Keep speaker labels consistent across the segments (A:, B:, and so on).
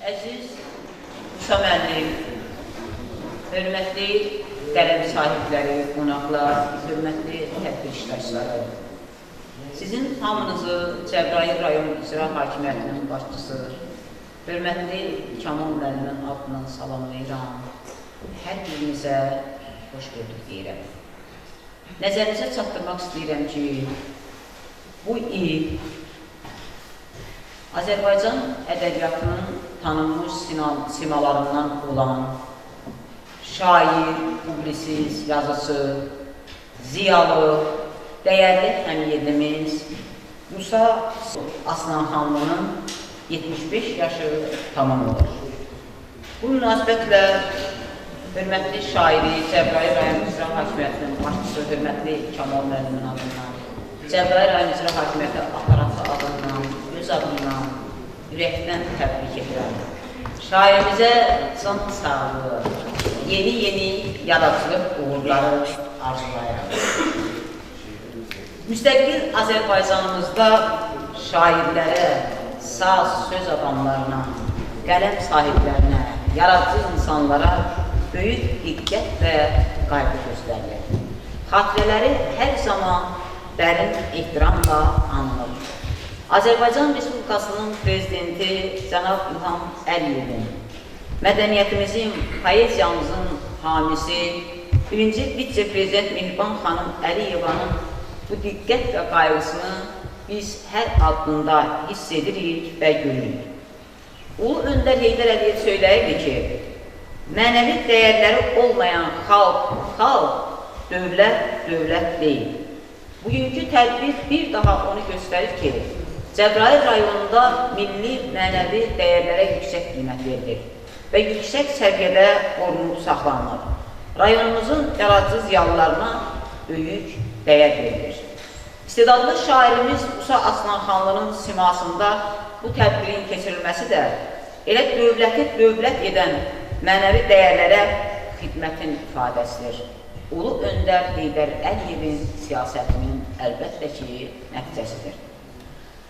A: Əziz Musa müəllim, hörmətli qələm sahibləri, qonaqlar, hörmətli tədbir iştirakçıları, sizin hamınızı Cəbrayıl rayon İcra Hakimiyyətinin başçısı, hörmətli Kamal müəllimin adından salamlayıram. Hər birinizə xoş gördük deyirəm. Nəzərinizə çatdırmaq istəyirəm ki, bu il Azərbaycan ədəbiyyatının tanınmış simalarından olan şair, publisist, yazıcı, ziyalı, dəyərli həmyerlimiz Musa Aslanxanlının 75 yaşı tamam olur. Bu münasibətlə hörmətli şairi, Cəbrayıl rayon İcra Hakimiyyətinin başçısı, hörmətli Kamal müəllimin adından, Cəbrayıl rayon İcra Hakimiyyəti aparatı adından, öz adından ürəkdən təbrik edirəm. Şairimizə can sağlığı, yeni-yeni yaradıcılıq uğurları arzulayıram. Müstəqil Azərbaycanımızda şairlərə, saz, söz adamlarına, qələm sahiblərinə, yaradıcı insanlara böyük diqqət və qayğı göstərilir. Xatirələri hər zaman dərin ehtiramla anılır. Azərbaycan Respublikasının Prezidenti cənab İlham Əliyevin, mədəniyyətimizin, poeziyamızın hamisi, birinci vitse-prezident Mehriban xanım Əliyevanın bu diqqət və qayğısını biz hər addımda hiss edirik və görürük. Ulu Öndər Heydər Əliyev söyləyirdi ki, mənəvi dəyərləri olmayan xalq, xalq, dövlət, dövlət deyil. Bugünkü tədbir bir daha onu göstərir ki, Cəbrayıl rayonunda milli mənəvi dəyərlərə yüksək qiymət verilir və yüksək səviyyədə qorunub saxlanılır. Rayonumuzun yaradıcı ziyalılarına böyük dəyər verilir. İstedadlı şairimiz Musa Aslanxanlının simasında bu tədbirin keçirilməsi də elə dövləti dövlət edən mənəvi dəyərlərə xidmətin ifadəsidir. Ulu Öndər Heydər Əliyevin siyasətinin əlbəttə ki, nəticəsidir.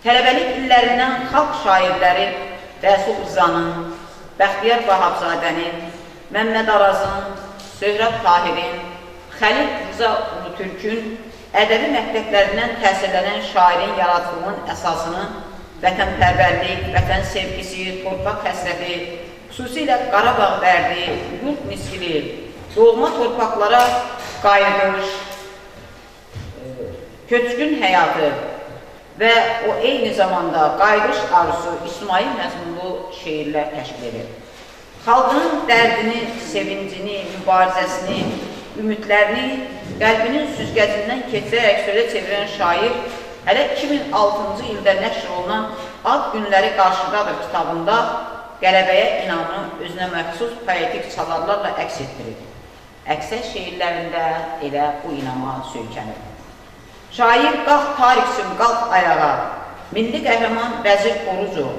A: Tələbəlik illərindən xalq şairləri Rəsul Rzanın, Bəxtiyar Vahabzadənin, Məmməd Arazın, Söhrab Tahirin, Xəlil Rza Ulutürkün ədəbi məktəblərindən təsirlənən şairin yaradıcılığının əsasını vətənpərvərlik, vətən sevgisi, torpaq həsrəti, xüsusilə Qarabağ dərdi, yurd miskili, doğma torpaqlara qayıdış, köçkün həyatı və o eyni zamanda qayıdış arzusu ictimai məzmunlu şeirlər təşkil edir. Xalqının dərdini, sevincini, mübarizəsini, ümidlərini qəlbinin süzgəcindən keçirərək sözə çevirən şair hələ 2006-cı ildə nəşr olunan Ad Günləri Qarşıdadır kitabında qələbəyə inamını özünə məxsus poetik çalarlarla əks etdirir. Əksər şeirlərində elə bu inama söykənir. Şair qalx Tariqsim, qalx ayağa, milli qəhrəman Vəzir Orucov,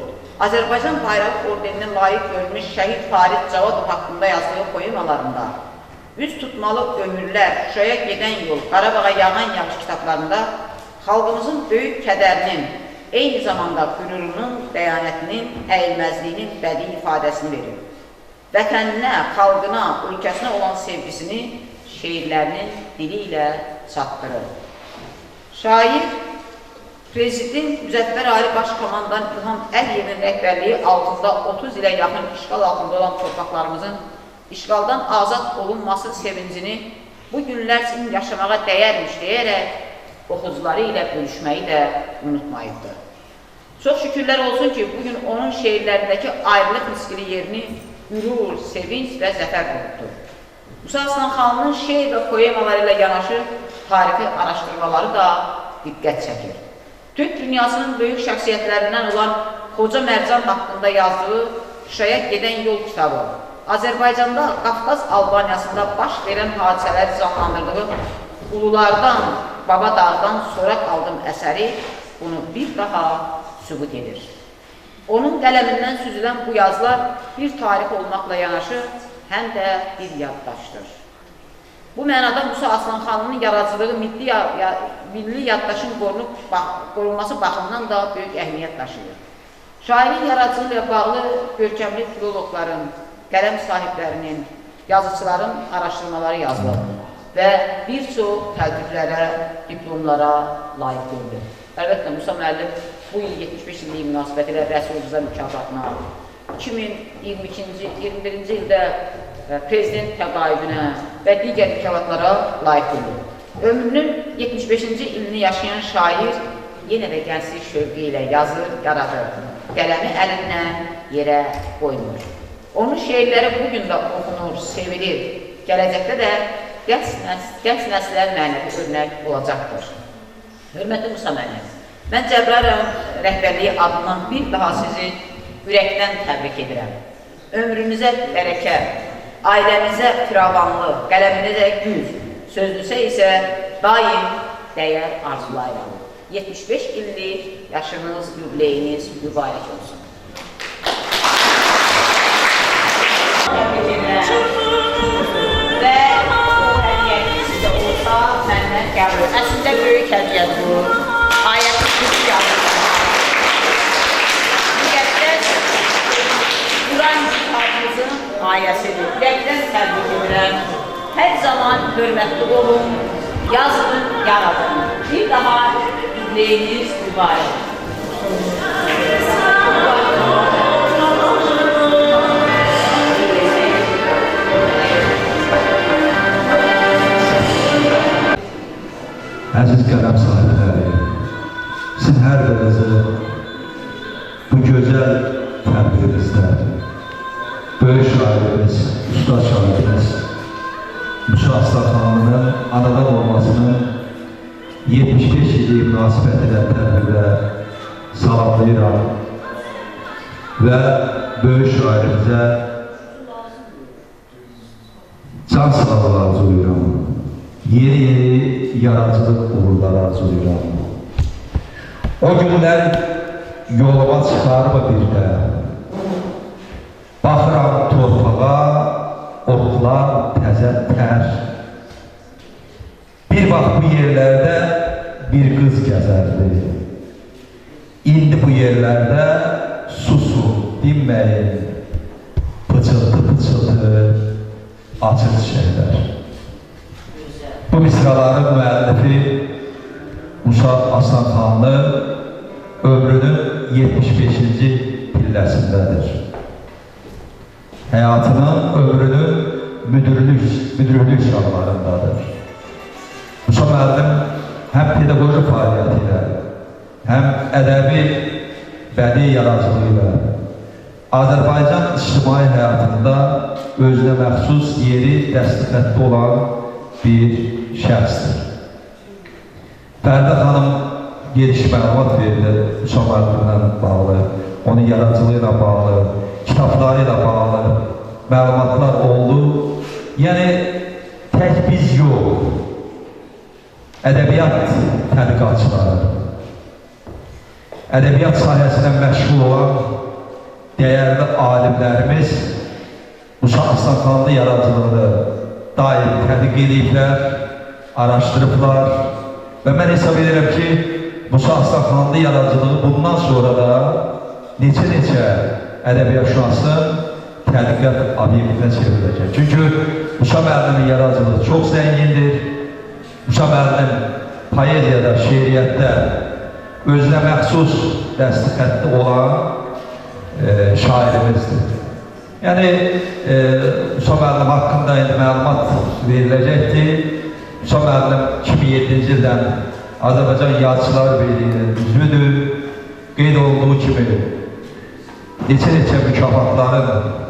A: Azərbaycan Bayrağı ordenine layiq görülmüş şəhid Farid Cavadov haqqında yazdığı poemalarında, Üz tutmalı ömürlər, Şuşaya gedən yol, Qarabağa yağan yağış kitablarında xalqımızın böyük kədərinin, eyni zamanda qürurunun, bəyanətinin, əyilməzliyinin bədii ifadəsini verir. Vətəninə, xalqına, ölkəsinə olan sevgisini şeirlərinin dili ilə çatdırır. Şair, Prezident Müzəffər Ali Başkomandan İlham Əliyevin rəhbərliyi altında 30 ilə yaxın işğal altında olan torpaqlarımızın işğaldan azad olunması sevincini bu günlər üçün yaşamağa dəyərmiş deyərək oxucuları ilə bölüşməyi də unutmayıbdır. Çox şükürlər olsun ki, bugün onun şeirlərindəki ayrılıq miskili yerini qürur, sevinc və zəfər tutdu. Musa Aslanxanlının şeir və poemaları ilə yanaşı tarixi araşdırmaları da diqqət çəkir. Türk dünyasının böyük şəxsiyyətlərindən olan Xoca Mərcan haqqında yazdığı Şuşaya gedən yol kitabı, Azərbaycanda Qafqaz Albaniyasında baş verən hadisələri canlandırdığı Ululardan, Baba Dağdan Soraq Aldım əsəri bunu bir daha sübut edir. Onun qələmindən süzülən bu yazılar bir tarix olmaqla yanaşı, həm də bir yaddaşdır. Bu mənada Musa Aslanxanlının yaradıcılığı milli yaddaşın qorunması baxımından da böyük əhəmiyyət daşıyır. Şairin yaradıcılığı ilə bağlı görkəmli filoloqların, qələm sahiblərinin, yazıçıların araşdırmaları yazılıb və bir çox təltiflərə, diplomlara layiq görülür. Əlbəttə, Musa müəllim bu il 75 illik münasibəti ilə Rəsul Rza mükafatına, 2022-21-ci ildə prezident təqaüdünə və digər mükafatlara layiq görülür. Ömrünün 75-ci ilini yaşayan şair yenə də gənclik şövqü ilə yazır, yaradır. Qələmi əlindən yerə qoymur. Onun şeirləri bugün də oxunur, sevilir. Gələcəkdə də gənc nəslə mənəvi örnək olacaqdır. Hörmətli Musa müəllim, mən Cəbrayıl rayon rəhbərliyi adından bir daha sizi ürəkdən təbrik edirəm. Ömrünüzə bərəkət, ailənizə firavanlıq, qələminizə güc, sözünüzə isə daim dəyər arzulayıram. 75 illik yaşınız, yubileyiniz mübarək olsun. Təbrik edirəm. Və bu hədiyyəniz sizə olsa məndən qəbul. Əslində böyük hədiyyədir bu. Ayəti kürsü yazılır. Müqəddəs Quran kitabımızın ayəsidir. Ürəkdən təbrik edirəm. Hər zaman hörmətli olun, yazın, yaradın. Bir daha yubileyiniz mübarək.
B: Əziz qələm sahibləri, siz hər birinizi bu gözəl tədbirimizdə böyük şairimiz, usta şairimiz Musa Aslanxanlının anadan olmasının 75 illik münasibəti ilə tədbirdə salamlayıram və böyük şairimizə can sağlığı arzulayıram. Yeni-yeni yaradıcılıq uğurları arzulayıram. O günlər yoluma çıxarmı bir də? Baxıram torpağa, otlar təzə tər. Bir vaxt bu yerlərdə bir qız gəzərdi. İndi bu yerlərdə susun, dinməyin, pıçıltı pıçıltı açıq çiçəklər. Bu misraların müəllifi Musa Aslanxanlı ömrünün 75-ci pilləsindədir. Həyatının, ömrünün müdürlük çağlarındadır. Musa müəllim həm pedaqoji fəaliyyəti ilə, həm ədəbi bədii yaradıcılığı ilə Azərbaycan ictimai həyatında özünə məxsus yeri dəstəxətli olan bir şəxsdir. Fərdə xanım geniş məlumat verdi Musa müəllimlə bağlı, onun yaradıcılığı ilə bağlı, kitabları ilə bağlı məlumatlar oldu. Yəni, tək biz yox, ədəbiyyat tədqiqatçıları, ədəbiyyat sahəsində məşğul olan dəyərli alimlərimiz Musa Aslanxanlı yaradıcılığını daim tədqiq ediblər, araşdırıblar və mən hesab edirəm ki, Musa Aslanxanlı yaradıcılığı bundan sonra da neçə-neçə ədəbiyyatşünasın tədqiqat obyektinə çevriləcək. Çünki Musa müəllimin yaradıcılığı çox zəngindir. Musa müəllim poeziyada, şeiriyyətdə özünə məxsus dəstəxətli olan şairimizdir. Yəni, Musa müəllim haqqında indi məlumat veriləcəkdir. Musa müəllim 2007-ci ildən Azərbaycan Yazıçılar Birliyinin üzvüdür. Qeyd olunduğu kimi neçə-neçə mükafatların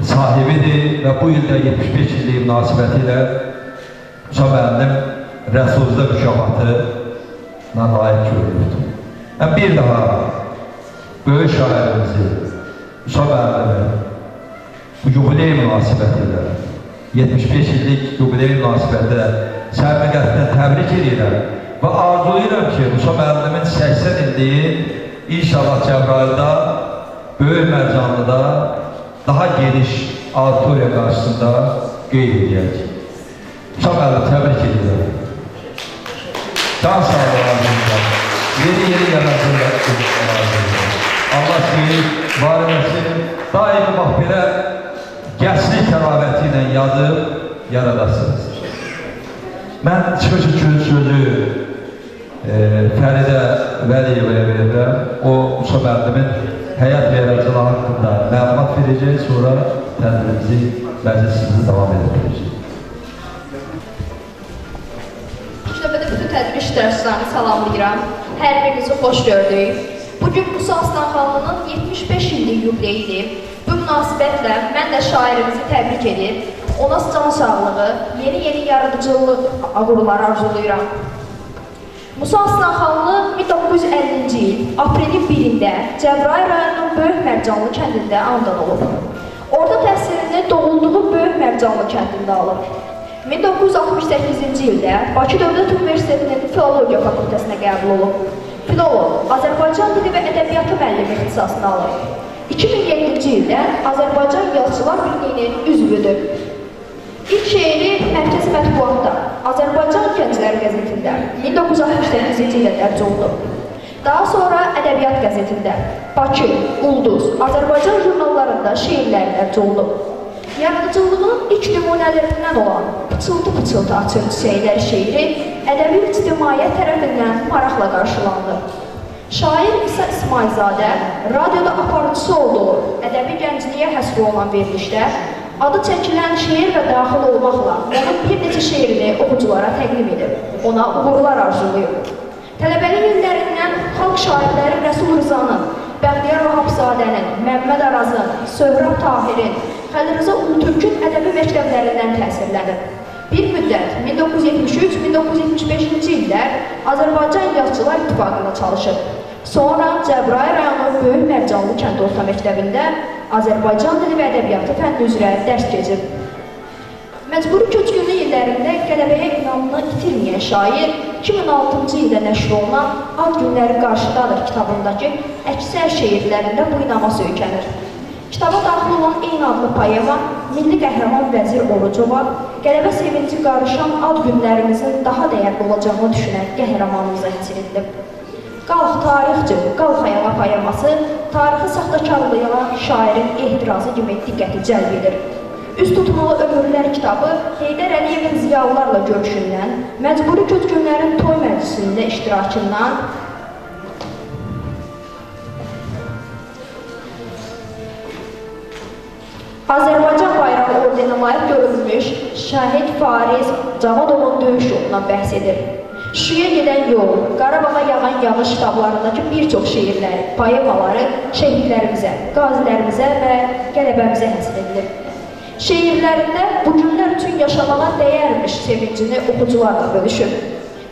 B: sahibidir və bu ildə 75 illik münasibəti ilə Musa müəllim Rəsul Rza mükafatına layiq görülübdür. Mən bir daha böyük şairimizi, Musa müəllimi bu yubiley münasibəti ilə, 75 illik yubiley münasibəti ilə səmimi qəlbdən təbrik edirəm və arzulayıram ki, Musa müəllimin 80 illiyi inşallah Cəbrayılda, Böyük Mərcanlıda daha geniş auditoriya qarşısında qeyd edəcək. Musa müəllim, təbrik edirəm. Can sağlığı arzulayıram. Yeni-yeni yaradıcılıqlar arzulayıram. Allah sizi var eləsin. Daimi bax belə gənclik təravəti ilə yazıb yaradasınız. Mən çıxış üçün sözü Fəridə Vəliyevaya verirəm. O, Musa müəllimin həyat və yaradıcılığı haqqında məlumat verəcək, sonra tədbirimizi, məclisimizi davam edəcəyik.
C: İlk növbədə bütün tədbir iştirakçılarını salamlayıram. Hər birinizi xoş gördük. Bugün Musa Aslanxanlının 75 illik yubileyidir. Bu münasibətlə mən də şairimizi təbrik edib, ona can sağlığı, yeni-yeni yaradıcılıq uğurları arzulayıram. Musa Aslanxanlı 1950-ci il aprelin 1-də Cəbrayıl rayonunun Böyük Mərcanlı kəndində anadan olub. Orta təhsilini doğulduğu Böyük Mərcanlı kəndində alıb. 1968-ci ildə Bakı Dövlət Universitetinin Filologiya Fakültəsinə qəbul olub. Filolog, Azərbaycan dili və ədəbiyyatı müəllimi ixtisasını alıb. 2007-ci ildə Azərbaycan Yazıçılar Birliyinin üzvüdür. İlk şeiri Mərkəzi Mətbuatda, Azərbaycan Gəncləri qəzetində 1968-ci ildə dərc olunub. Daha sonra Ədəbiyyat qəzetində, Bakı, Ulduz, Azərbaycan jurnallarında şeirləri dərc olunub. Yaradıcılığının ilk nümunələrindən olan Pıçıltı-pıçıltı açır çiçəklər şeiri ədəbi ictimaiyyət tərəfindən maraqla qarşılandı. Şair İsa İsmailzadə radioda aparıcısı olduğu ədəbi gəncliyə həsr olunan verilişdə adı çəkilən şeir və daxil olmaqla onun bir neçə şeirini oxuculara təqdim edib, ona uğurlar arzulayıb. Tələbəlik illərindən xalq şairləri Rəsul Rızanın, Bəxtiyar Vahabzadənin, Məmməd Arazın, Söhrab Tahirin, Xəlil Rıza Ulutürkün ədəbi məktəblərindən təsirlənib. Bir müddət 1973-1975-ci illər Azərbaycan Yazıçılar İttifaqında çalışıb. Sonra Cəbrayıl rayonu Böyük Mərcanlı kənd orta məktəbində Azərbaycan dili və ədəbiyyatı fənni üzrə dərs keçib. Məcburi köçkünlük illərində qələbəyə inamını itirməyən şair 2006-cı ildə nəşr olunan Ad Günləri Qarşıdadır kitabındakı əksər şeirlərində bu inama söykənir. Kitaba daxil olan eyni adlı poema milli qəhrəman Vəzir Orucova, qələbə sevinci qarışan ad günlərimizin daha dəyərli olacağını düşünən qəhrəmanımıza həsr edilib. Qalx tarixçi, qalx ayağa poeması tarixi saxtakarlığa şairin ehtirazı kimi diqqəti cəlb edir. Üz tutmalı ömürlər kitabı Heydər Əliyevin ziyalılarla görüşündən, məcburi köçkünlərin toy məclisində iştirakından, Azərbaycan bayrağı ordenə layiq görülmüş Şəhid Fariz Cavadovun döyüş yolundan bəhs edir. Şuşaya gedən yol, Qarabağa yağan yağış kitablarındakı bir çox şeirləri, poemaları şəhidlərimizə, qazilərimizə və qələbəmizə həsr edilir. Şeirlərində bu günlər üçün yaşamağa dəyərmiş sevincini oxucularla bölüşür.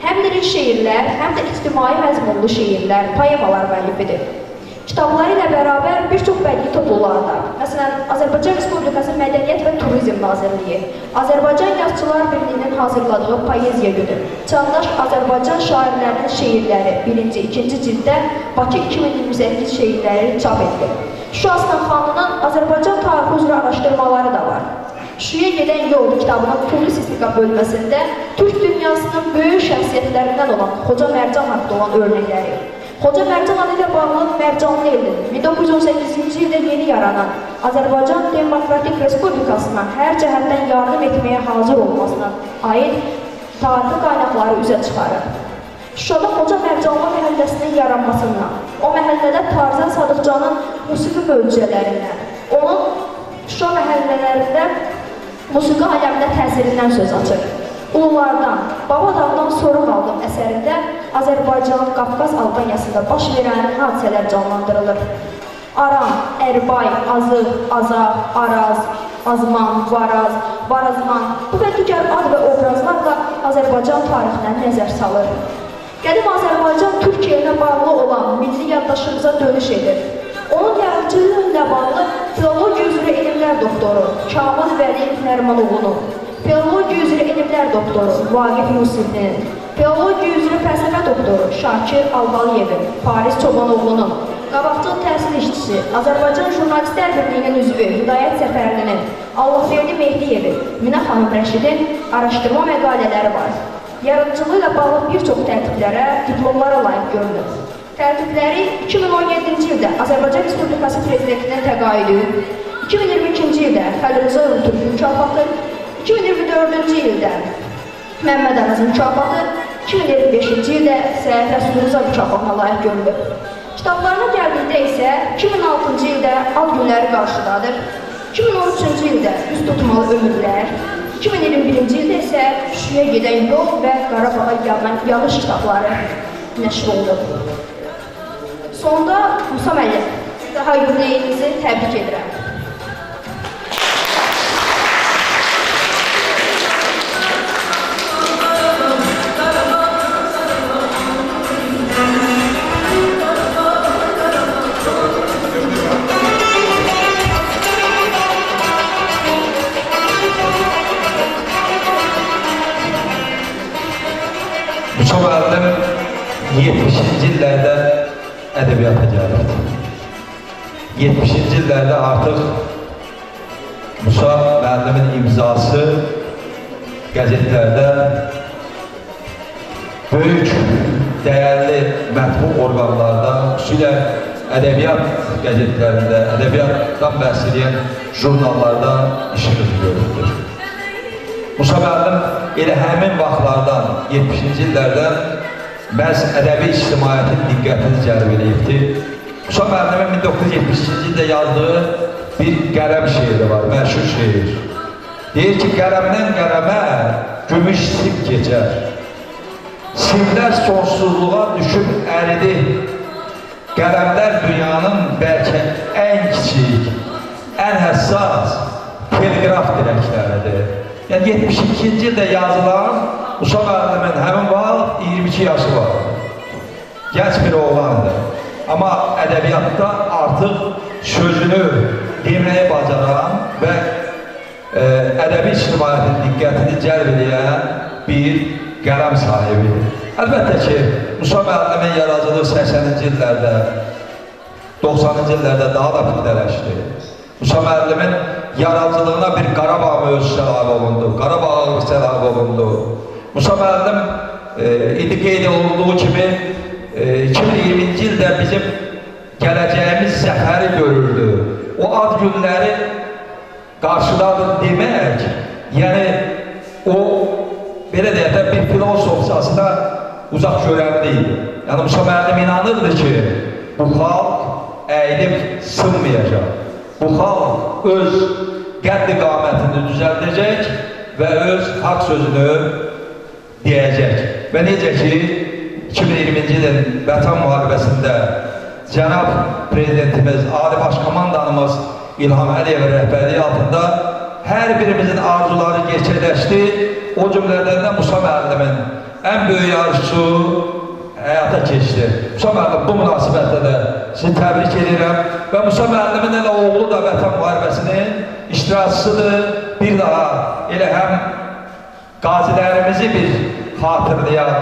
C: Həm lirik şeirlər, həm də ictimai məzmunlu şeirlər, poemalar müəllifidir. Kitabları ilə bərabər bir çox bədii topluluqlarda, məsələn, Azərbaycan Respublikası Mədəniyyət və Turizm Nazirliyi, Azərbaycan Yazıçılar Birliyinin hazırladığı Poeziya Günü, Çağdaş Azərbaycan şairlərinin şeirləri 1-ci, 2-ci cilddə Bakı 2028 şeirləri çap edilib. Şuşa Aslanxanlının Azərbaycan tarixi üzrə araşdırmaları da var. Şuşaya gedən yol kitabının publisistika bölməsində Türk dünyasının böyük şəxsiyyətlərindən olan Xoca Mərcan haqqında olan örnəkləri, Xoca Mərcan adı ilə bağlı Mərcanlı elinin 1918-ci ildə yeni yaranan Azərbaycan Demokratik Respublikasına hər cəhətdən yardım etməyə hazır olmasına aid tarixi qaynaqları üzə çıxarır. Şuşada Xoca Mərcanlı məhəlləsinin yaranmasından, o məhəllədə Tarzan Sadıqcanın musiqi möcüzələrindən, onun Şuşa məhəllələrində musiqi aləminə təsirindən söz açır. Ululardan, Babadağdan Soruq Aldım əsərində Azərbaycan, Qafqaz Albaniyasında baş verən hadisələr canlandırılır. Aram, Ərbay, Azıq, Azaq, Araz, Azman, Varaz, Varazman bu və digər ad və obrazlarla Azərbaycan tarixinə nəzər salır. Qədim Azərbaycan Türkiyə ilə bağlı olan milli yaddaşımıza dönüş edir. Onun yaradıcılığı ilə bağlı filologiya üzrə elmlər doktoru Kamil Vəli Nərmanoğlu'nun, filologiya üzrə elmlər doktoru Vaqif Yusiflinin, filologiya üzrə fəlsəfə doktoru Şakir Albaliyevin, Fariz Çobanoğlu'nun, qabaqcıl təhsil işçisi, Azərbaycan Jurnalistlər Birliyinin üzvü Hidayət Səfərlinin, Allahverdi Mehdiyevin, Minə xanım Rəşidin araşdırma məqalələri var. Yaradıcılığı ilə bağlı bir çox tərtiblərə, diplomlara layiq görünür. Tərtibləri 2017-ci ildə Azərbaycan Respublikası Prezidentinə təqaüdü, 2022-ci ildə Xəlil Rza Ulutürk mükafatı, 2024-cü ildə Məmməd Araz mükafatı, 2025-ci ildə Səyid Rəsul Rza mükafatına layiq görülüb. Kitablarına gəldikdə isə 2006-cı ildə Ad günləri qarşıdadır, 2013-cü ildə Üz tutmalı ömürlər, 2021-ci ildə isə Şuşaya gedən yol və Qarabağa yağan yağış kitabları nəşr oldu. Sonda Musa müəllim, daha yubileyinizi təbrik edirəm.
B: Musa müəllim 70-ci illərdə ədəbiyyata gəlirdi. 70-ci illərdə artıq Musa müəllimin imzası qəzetlərdə, böyük, dəyərli mətbu orqanlarda, xüsusilə ədəbiyyat qəzetlərində, ədəbiyyatdan bəhs edən jurnallarda işıq görürdü. Musa müəllim elə həmin vaxtlardan, 70-ci illərdən məhz ədəbi ictimaiyyətin diqqətini cəlb edibdi. Musa müəllimin 1972-ci ildə yazdığı bir qələm şeiri var, məşhur şeir. Deyir ki, qələmdən qələmə gümüş sim keçər. Simlər sonsuzluğa düşüb əridi. Qələmlər dünyanın bəlkə ən kiçik, ən həssas teleqraf dirəkləridir. Yəni 72-ci ildə yazılan Musa müəllimin həmin vaxt 22 yaşı var. Gənc bir oğlandı. Amma ədəbiyyatda artıq sözünü deməyi bacaran və ədəbi ictimaiyyətin diqqətini cəlb edən bir qələm sahibi. Əlbəttə ki, Musa müəllimin yaradıcılığı 80-ci illərdə, 90-cı illərdə daha da püxtələşdi. Musa müəllimin yaradıcılığına bir Qarabağ mövzusu əlavə olundu, Qarabağ ağrısı əlavə olundu. Musa müəllim indi qeyd olunduğu kimi 2020-ci ildə bizim gələcəyimiz zəfəri görürdü. O ad günləri qarşıdadır demək, yəni o, belə deyək də, bir filosofçasına uzaq görənli idi. Yəni Musa müəllim inanırdı ki, bu xalq əyilib sınmayacaq. Bu xalq öz qəddi qamətini düzəldəcək və öz haqq sözünü deyəcək. Və necə ki, 2020-ci ilin Vətən müharibəsində cənab Prezidentimiz, Ali Baş Komandanımız İlham Əliyevin rəhbərliyi altında hər birimizin arzuları gerçəkləşdi. O cümlədən də Musa müəllimin ən böyük arzusu həyata keçdi. Musa müəllim, bu münasibətlə də sizi təbrik edirəm və Musa müəllimin elə oğlu da Vətən müharibəsinin iştirakçısıdır. Bir daha elə həm qazilərimizi bir xatırlayaq,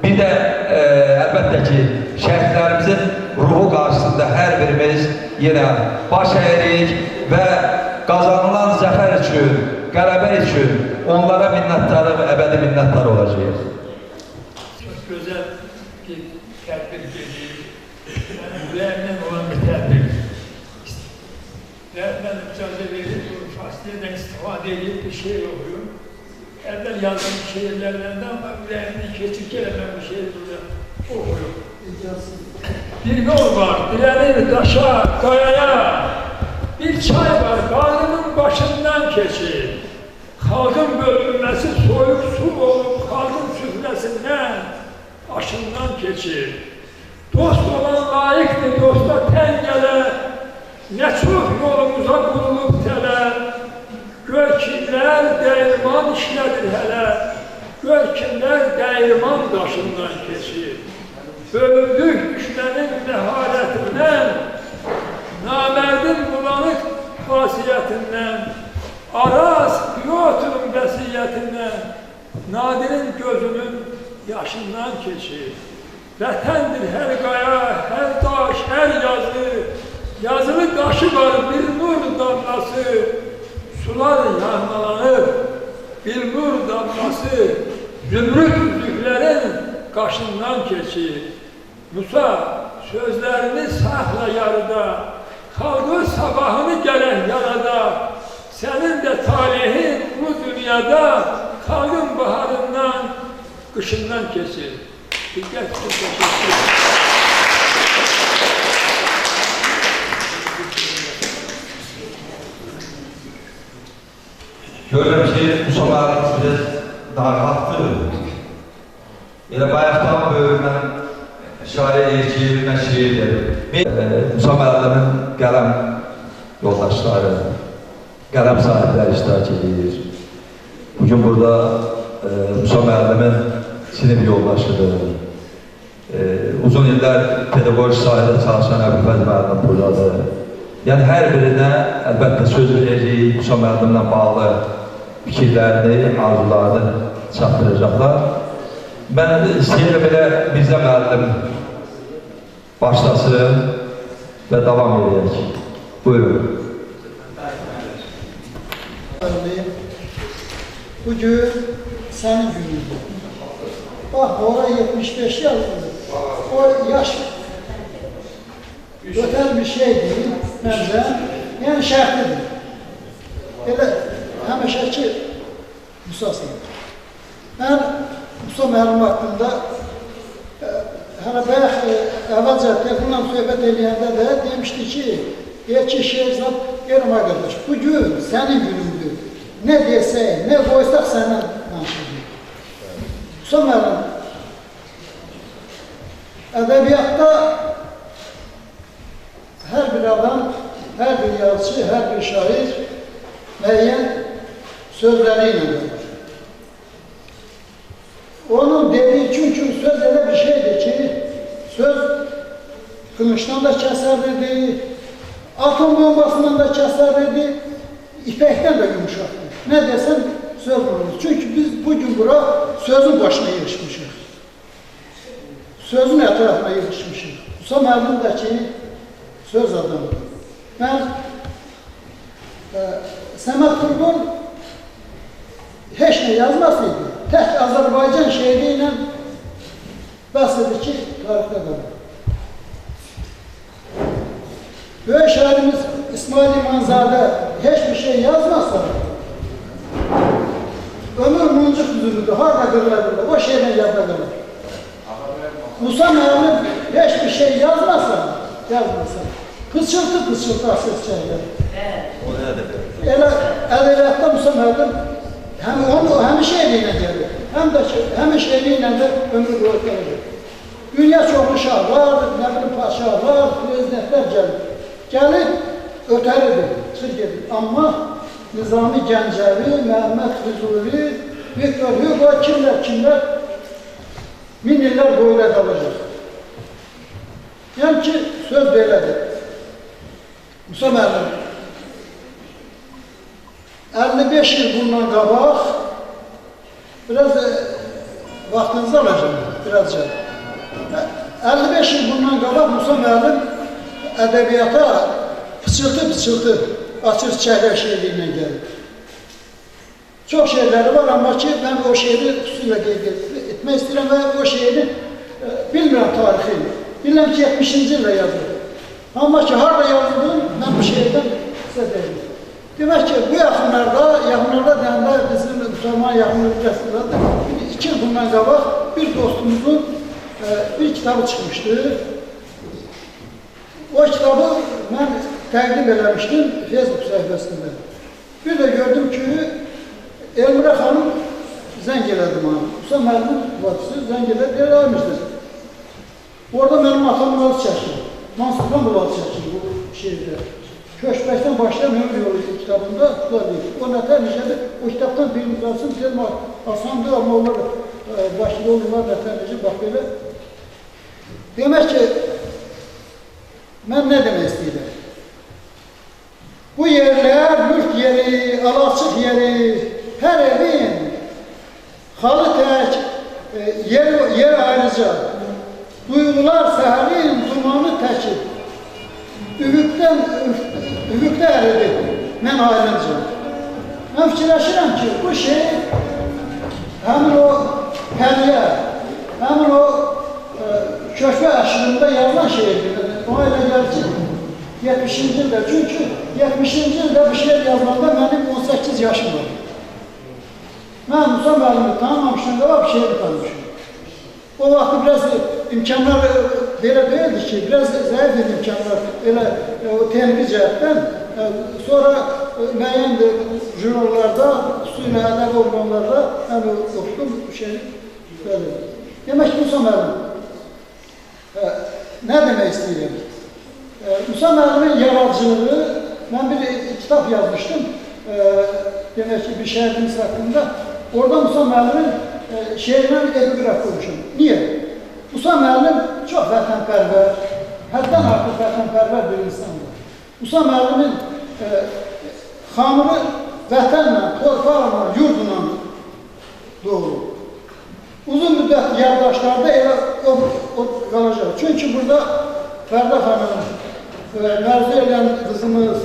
B: bir də əlbəttə ki, şəhidlərimizin ruhu qarşısında hər birimiz yenə baş əyirik və qazanılan zəfər üçün, qələbə üçün onlara minnətdarı və əbədi minnətdar olacağıq.
D: Çox gözəl bir tədbir gedir. Mənim ürəyimdən olan bir tədbir. Mən icazə verir, bu fasilədən istifadə edib bir şeir oxuyum. Əvvəl yazdığım şeirlərdən də, amma ürəyimdən keçir ki, mən bu şeiri burada oxuyum. Bir yol var, dirənir daşa, qayaya. Bir çay var, qarnının başından keçir. Xalqın bölünməsi soyuq su olub, xalqın süfrəsindən, aşından keçir. Dost olan layiqdir, dosta tən gələ, nə çox yolumuza qurulub tələ. Gör kimlər dəyirman işlədir hələ, gör kimlər dəyirman daşından keçir. Bölündük düşmənin məharətindən, namərdin bulanıq xasiyyətindən, Araz Pyotrun vəsiyyətindən, Nadirin gözünün yaşından keçir. Vətəndir hər qaya, hər daş, hər yazı, yazılı daşı var bir nur damlası, sular yağmalanır, bir nur damlası, zümrüt üzüklərin qaşından keçir. Musa, sözlərini saxla yarıda, xalqın sabahını gərək yarada, sənin də talehin bu dünyada xalqın baharından, qışından keçir. Diqqət üçün təşəkkür.
B: Görürəm ki, Musa müəllim biraz narahatdır. Elə bayaqdan böyük mən işarə edir ki, mən şeir dedim. Musa müəllimin qələm yoldaşları, qələm sahibləri iştirak edir. Bugün burada Musa müəllimin sinif yoldaşıdır. Uzun illər pedaqoji sahədə çalışan Əbülfəz müəllim buradadır. Yəni, hər birinə əlbəttə söz verəcəyik, Musa müəllimlə bağlı fikirlərini, arzularını çatdıracaqlar. Mən istəyirəm elə Mirzə müəllim başlasın və davam edək. Buyurun.
E: Bugün sənin günündür. Bax, ora 75 yazılır. O yaş ötəl bir şeydir, məncə, yəni şərtlidir. Elə həmişəki Musasıdır. Mən Musa müəllim haqqında hələ bayaq əvvəlcə telefonla söhbət eləyəndə də demişdi ki, deyək ki, Şehzad, deyirəm ay qardaş, bugün sənin günündür. Nə desək, nə qoysaq səndən danışacaq. Musa müəllim, ədəbiyyatda hər bir adam, hər bir yazıcı, hər bir şair müəyyən sözləri ilə qalır. Onun dediyi, çünki söz elə bir şeydir ki, söz qılıncdan da kəsərlidir, atom bombasından da kəsərlidir, ipəkdən də yumuşaqdır. Nə desən söz olur. Çünki biz bugün bura sözün başına yığışmışıq. Sözün ətrafına yığışmışıq. Musa müəllim də ki, söz adamıdır. Mən Səməd Turqul heç nə yazmasaydı, tək Azərbaycan şeiri ilə bəs edir ki, tarixdə qalır. Böyük şairimiz İsmail İmanzadə heç bir şey yazmasa, ömür muncuq düzülüdür, harada qırıla qırıla, o şeirlə yadda qalır. Musa müəllim heç bir şey yazmasa, pıçıltı pıçıltı ses çəkir. Elə ədəbiyyatda Musa müəllim həm onu həm şeiri ilə gəlir, həm də ki, həm şeiri ilə də ömrü boyu gəlir. Dünya çoxlu şahlar, nə bilim padşahlar, prezidentlər gəlir. Gəlib ötəridir, çıxır gedir. Amma Nizami Gəncəvi, Məhəmməd Füzuli, Viktor Hugo, kimlər, kimlər min illər boyu da qalacaq. Yəni ki, söz belədir. Musa müəllim, 55 il bundan qabaq, biraz vaxtınızı alacağım, birazca. 55 il bundan qabaq Musa müəllim ədəbiyyata pıçıltı-pıçıltı açır çiçəklər şeiri ilə gəlir. Çox şeirləri var, amma ki, mən o şeiri xüsusilə qeyd etmək istəyirəm və o şeiri bilmirəm tarixi. Bilirəm ki, 70-ci ildə yazıldı. Amma ki, harada yazıldı, mən bu şeirdən sizə deyim. Demək ki, bu yaxınlarda, yaxınlarda deyəndə bizim müsəlman yaxınlarda 2 il bundan qabaq bir dostumuzun bir kitabı çıxmışdı. O kitabı mən təqdim eləmişdim Facebook səhifəsində. Bir də gördüm ki, Elmira xanım zəng elədi mənə. Musa müəllimin bacısı zəng elədi, eləmişdir. Orada mənim atamın adı çəkilir. Mansurdan bu adı çəkilir bu şeirdə. Köçməkdən başlayan ömür yolu kitabında deyir. O nətər necədir? O kitabdan bir imzasın, deyir, asandır, amma onlar başında olurlar, nətər necə, bax belə. Demək ki, mən nə demək istəyirəm? Bu yerlər, mülk yeri, alaçıq yeri, hər evin xalı tək, yer ayrıca. Duyğular səhərin dumanı təki, üfüqdə əridi, mən ayrınca. Mən fikirləşirəm ki, bu şey həmin o pəriyə, həmin o Kökbə əşrində yazılan şeirdir. Ona elə gəlir ki, 70-ci ildə. Çünki 70-ci ildə bu şeir yazılanda mənim 18 yaşım var. Mən Musa müəllimi tanımamışdım, qabaq bir şeiri tanımışım. O vaxt biraz imkanlar belə deyildi ki, biraz zəif idi imkanlar, elə o texniki cəhətdən. Sonra müəyyən jurnallarda, xüsusilə ədəbi orqanlarda mən oxudum bu şeiri. Bəli. Demək ki, Musa müəllim, nə demək istəyirəm? Musa müəllimin yaradıcılığı, mən bir kitab yazmışdım, demək ki, bir şəhərimiz haqqında. Orada Musa müəllimin şeirindən epiqraf qoymuşum. Niyə? Musa müəllim çox vətənpərvər, həddən artıq vətənpərvər bir insandır. Musa müəllimin xamırı vətənlə, torpaqla, yurdla doğru. Uzun müddət yaddaşlarda elə o qalacaq. Çünki burada Fərda xanım, mərzu eləyən qızımız,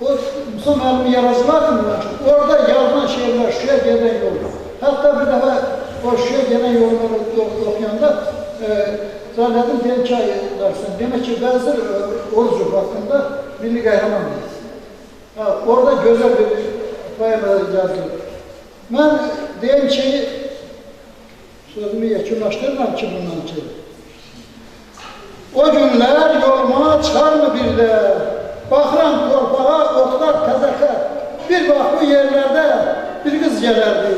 E: o Musa müəllimin yaradıcılardır. Orada yazılan şeirlər Şuşaya gedən yoldur. Hətta bir dəfə o Şuşaya gedən yolunu oxuyanda zannettim, deyim ki, dersin. Demək ki, Vəzir Orucov haqqında milli qəhrəmandır. Orada gözəl bir poema yazılır. Mən deyim ki, sözümü yekunlaşdırıram ki, bundan ki, o günlər yoluma çıxarmı bir də, baxıram torpağa, otlar təzəkər. Bir bax bu yerlərdə bir qız gələrdi.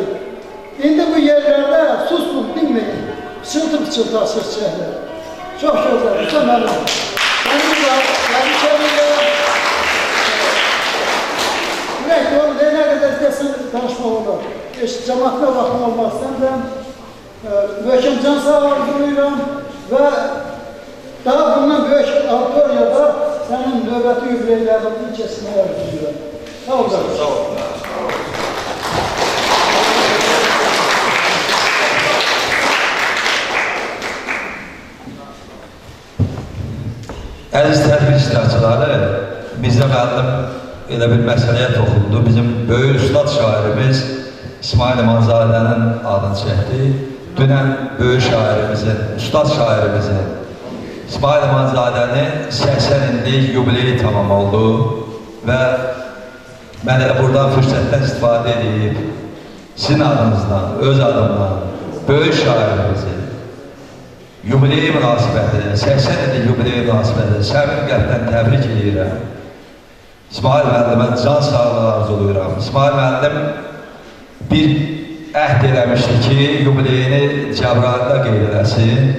E: İndi bu yerlərdə susun, dinməyin, pıçıltı-pıçıltı açır çiçəklər. Çox gözəl, Musa müəllim. Səni də təbrik edirəm. Ürək doğru deyil, nə qədər istəsən danışmaq olar. Cəmaatına vaxtım olmaq istəmirəm. Möhkəm can sağlığı arzulayıram və daha bundan böyük auditoriyada sənin növbəti yubileylərinin keçməyi arzulayıram. Sağ ol.
B: Sağ ol. Əziz tədbir iştirakçıları, Mirzə müəllim elə bir məsələyə toxundu. Bizim böyük ustad şairimiz İsmail İmanzadənin adını çəkdi. Dünən böyük şairimizin, ustad şairimizin İsmail İmanzadənin 80 illik yubileyi tamam oldu və mən elə buradan fürsətdən istifadə edib sizin adınızdan, öz adımdan böyük şairimizin yubileyi münasibətilə, 80 illik yubileyi münasibətilə səmimi qəlbdən təbrik edirəm. İsmail müəllimə can sağlığı arzulayıram. İsmail müəllim bir əhd eləmişdi ki, yubileyini Cəbrayılda qeyd eləsin.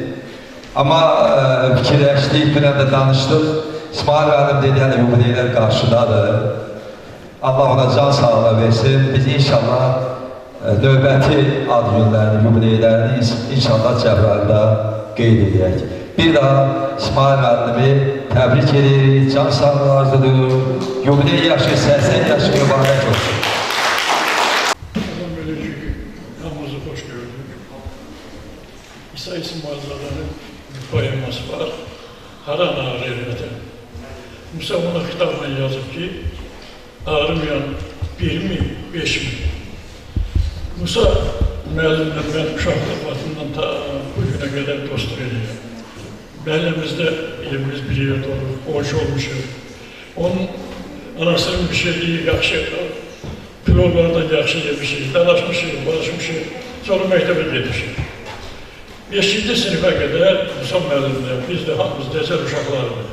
B: Amma fikirləşdik, dünən də danışdıq. İsmail müəllim dedi, hələ yubileylər qarşıdadır. Allah ona can sağlığı versin. Biz inşallah növbəti ad günlərini, yubileylərini inşallah Cəbrayılda qeyd edək. Bir daha İsmail müəllimi təbrik edirik, can sağlığı arzulayırıq. Yubiley yaşı 80 yaşı mübarək olsun.
D: Adam belə ki, hamımızı xoş gördük. İsa İsmailzadənin poeması var. Haran ağrıyır vətən. Musa ona xitabla yazıb ki, ağrımayan 1 mi, 5 mi? Musa müəllimlə mən uşaqlıq vaxtından ta bu günə qədər dostluq edirəm. Məhəlləmizdə evimiz bir yerdə olur, qonşu olmuşuq. Onun anasının pişirdiyi yaxşı, pilovlardan yaxşı yemişik, dalaşmışıq, barışmışıq, sonra məktəbə getmişik. 5-ci sinifə qədər Musa müəllimlə biz də hamımız dəcəl uşaqlardır.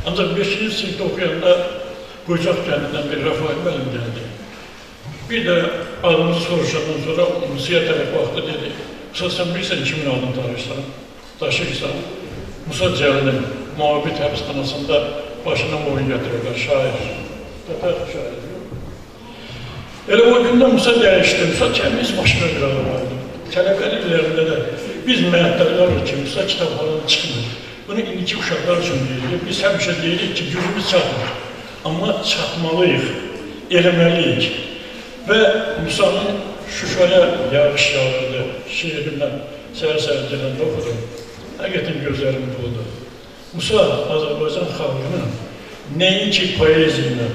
D: Ancaq 5-ci sinifdə oxuyanda Qoycaq kəndindən bir Rəfai müəllim gəldi. Bir də adımızı soruşandan sonra Musaya tərəf baxdı, dedi, Musa, sən bilirsən kimin adını daşıyırsan? Musa Cəlilin Müabit həbsxanasında başına moyun gətirirlər, şair, təpər şair. Elə o gündən Musa dəyişdi, Musa təmiz başqa bir adam oldu. Tələbəli illərində də biz məəttəllər ki, Musa kitabxanadan çıxmır. Bunu indiki uşaqlar üçün deyirik, biz həmişə deyirik ki, gücümüz çatmır. Amma çatmalıyıq, eləməliyik. Və Musanın Şuşaya yağış yağırdı, şeirindən səhər-səhər gələndə oxudum. Həqiqətən gözlərim doldu. Musa Azərbaycan xalqının nəinki poeziya ilə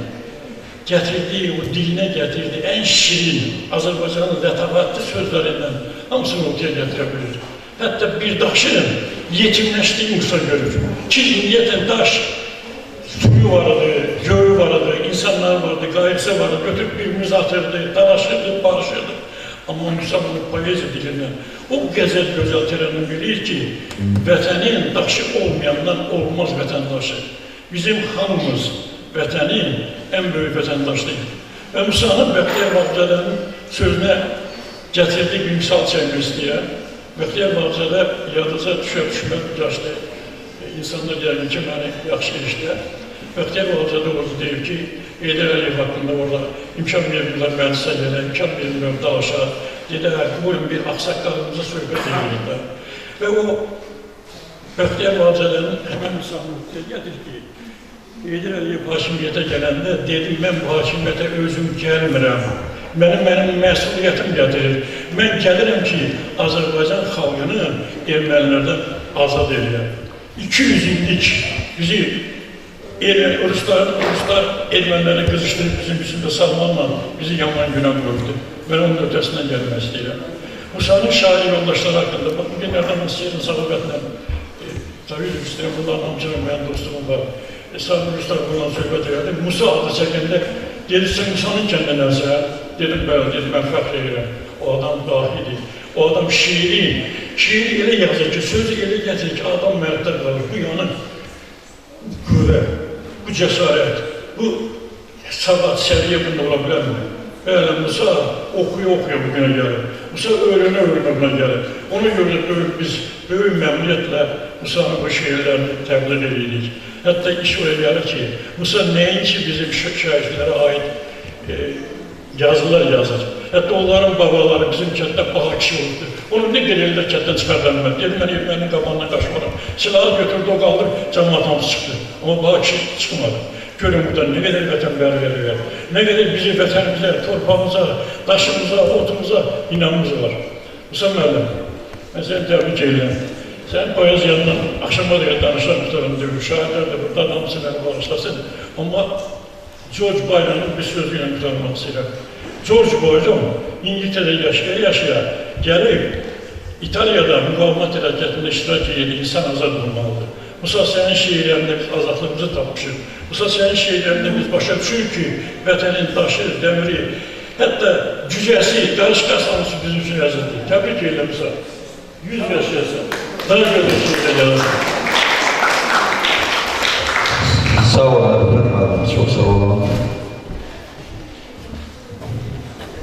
D: gətirdiyi, o dilinə gətirdiyi ən şirin Azərbaycanın lətafətli sözlərindən hamısını ortaya gətirə bilir. Hətta bir daşın yetimləşdiyi Musa görür. Ki, indiyətən daş suyu vardı, göyü vardı, insanlar vardı, qayğısı vardı, götürüb birbirimizi atırdı, dalaşırdı, barışırdı. Amma Musa bunu poeziya dilindən o qəzəl gözəl tərənnüm bilir ki, vətənin daşı olmayandan olmaz vətəndaşı. Bizim hamımız vətənin ən böyük vətəndaşıyıq. Və Musanın Bəxtiyar Vahabzadənin sözünə gətirdiyi bir misal çəkmək istəyirəm. Bəxtiyar Vahabzadə yadıca düşə-düşməz yaşlı insanlar yəqin ki, məni yaxşı eşidər. Bəxtiyar Vahabzadə orada deyir ki, Heydər Əliyev haqqında orada imkan vermirlər məclisə gələ, imkan vermirlər dalaşa. Dedilər, qoyun bir ağsaqqalımıza söhbət edirik də. Və o Bəxtiyar Vahabzadənin həmən misalını gətirir ki, Heydər Əliyev hakimiyyətə gələndə dedi, mən bu hakimiyyətə özüm gəlmirəm. Mənim məsuliyyətim gətirir. Mən gəlirəm ki, Azərbaycan xalqını ermənilərdən azad eləyəm. 200 illik bizi Ruslar erməniləri qızışdırıb bizim üstündə salmanla bizi yaman günə qoydu. Mən onun ötəsindən gəlmək istəyirəm. Musanın şair yoldaşları haqqında, bax, bugünlərdən istəyirəm səbəbətlə, təbii istəyirəm, bunların hamısının mənim dostumum var. Sabir Ruslar bununla söhbət elədi. Musa adı çəkəndə, dedi, sən Musanın kəndinənsə, dedim, bəli, dedim, mən fəxr edirəm. O adam dahidir, o adam şiiri, şiiri elə yazır ki, sözü elə gətirir ki, adam mərddə qalır. Bu yanı qüvvə, bu cəsarət, bu səbat, səviyyə bunda ola bilərmi? Bəli, Musa oxuya-oxuya bugünə gəlir. Musa öyrənə-öyrənə buna gəlir. Ona görə biz böyük məmnuniyyətlə Musanın bu şeirlərini təbliğ edirik. Hətta iş oraya gəlir ki, Musa nəinki bizim şairlərə aid yazılar yazır. Hətta onların babaları bizim kənddə baha kişi olurdu. Onu nə qədər ellər kənddən çıxardanlar. Dedim, mən erməninin qabağından qaçmaram. Silahı götürdü, o qaldır, cəmaat hamısı çıxdı. Amma baha kişi çıxmadı. Görün burada nə qədər vətənpərvərlik var, nə qədər bizi vətənimizə, torpağımıza, daşımıza, otumuza inanımız var. Musa müəllim, mən səni təbrik edirəm. Sən poeziyandan axşama qədər danışan qutarım deyil, şairlər də burada hamısı məni bağışlasın. Amma George Byron'un bir sözü ilə qurtarmaq istəyirəm. George Byron İngiltərədə yaşaya-yaşaya gəlib İtaliyada müqavimət hərəkətində iştirak edir, insan azad olmalıdır. Musa, sənin şeirlərində biz azadlığımızı tapmışıq. Musa, sənin şeirlərində biz başa düşürük ki, vətənin daşı, dəmiri, hətta cücəsi, qarışqa hamısı bizim üçün əzizdir. Təbrik edirəm Musa. 100 yaşayasın. Daha gözəl şeirlər yazasın.
B: Sağ olun, efendim, çox sağ olun.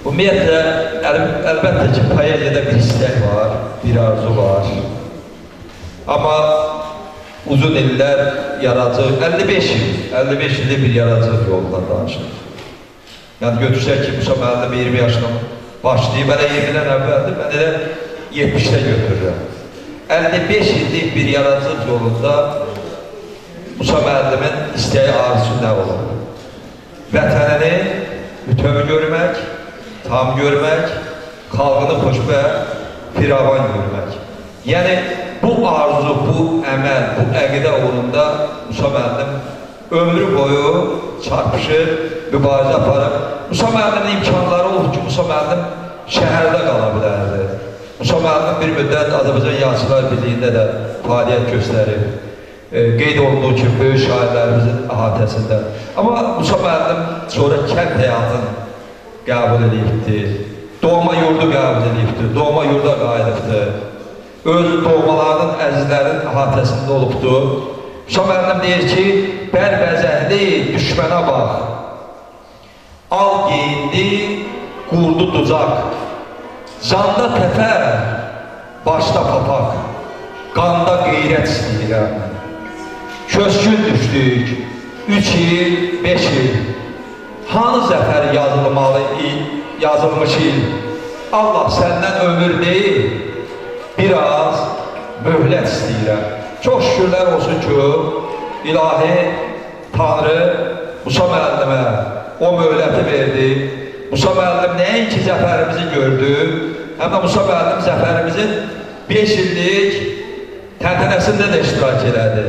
B: Ümumiyyətlə, əlbəttə ki, poeziyada bir istək var, bir arzu var. Amma uzun illər yaradıcılıq, 55 il, 55 illik bir yaradıcılıq yolundan danışırıq. Yəni, götürsək ki, Musa müəllim 20 yaşından başlayıb, hələ 20-dən əvvəldir, mən elə 70-də götürürəm. 55 illik bir yaradıcılıq yolunda Musa müəllimin istəyi, arzusu nə olur? Vətənini bütöv görmək, tam görmək, xalqını xoşbəxt, firavan görmək. Yəni, bu arzu, bu əməl, bu əqidə uğrunda Musa müəllim ömrü boyu çarpışır, mübarizə aparır. Musa müəllimin imkanları olub ki, Musa müəllim şəhərdə qala bilərdi. Musa müəllim bir müddət Azərbaycan Yazıçılar Birliyində də fəaliyyət göstərib. Qeyd olunduğu kimi böyük şairlərimizin əhatəsində. Amma Musa müəllim sonra kənd həyatını qəbul edibdir, doğma yurdu qəbul edibdir, doğma yurda qayıdıbdır. Öz doğmalarının, əzizlərinin əhatəsində olubdur. Musa müəllim deyir ki, bərbəzəhli düşmənə bax, al geyindi, qurdu ducaq, canda təpə, başda papaq, qanda qeyrət istəyirəm. Köskün düşdük, 3 il, 5 il, hanı zəfər yazılmalı il, yazılmış il, Allah səndən ömür deyil, biraz möhlət istəyirəm. Çox şükürlər olsun ki, ilahi Tanrı Musa müəllimə o möhləti verdi. Musa müəllim nəinki zəfərimizi gördü, həm də Musa müəllim zəfərimizin 5 illik təntənəsində də iştirak elədi.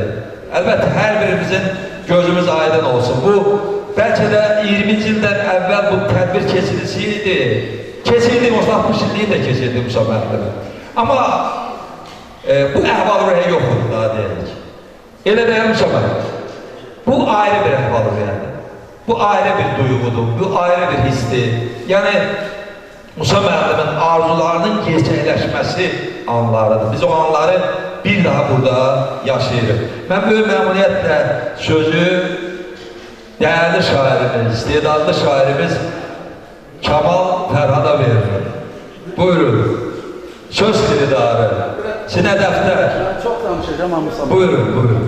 B: Əlbəttə, hər birimizin gözümüz aydın olsun. Bu, bəlkə də 20-ci ildən əvvəl bu tədbir keçirilsiydi. Keçirdi, 60 illiyi də keçirdi Musa müəllim. Amma Bu əhval-ruhiyyə yox idi daha deyək. Elə deyil Musa müəllim. Bu ayrı bir əhval-ruhiyyədir. Bu ayrı bir duyğudur, bu ayrı bir hissdir. Yəni, Musa müəllimin arzularının gerçəkləşməsi anlarıdır. Biz o anları bir daha burada yaşayırıq. Mən böyük məmnuniyyətlə sözü dəyərli şairimiz, istedadlı şairimiz Kamal Fərhada veririm. Buyurun. Söz kilidari, sinə dəftər.
F: Mən çox danışacağam amma Musa.
B: Buyurun, buyurun.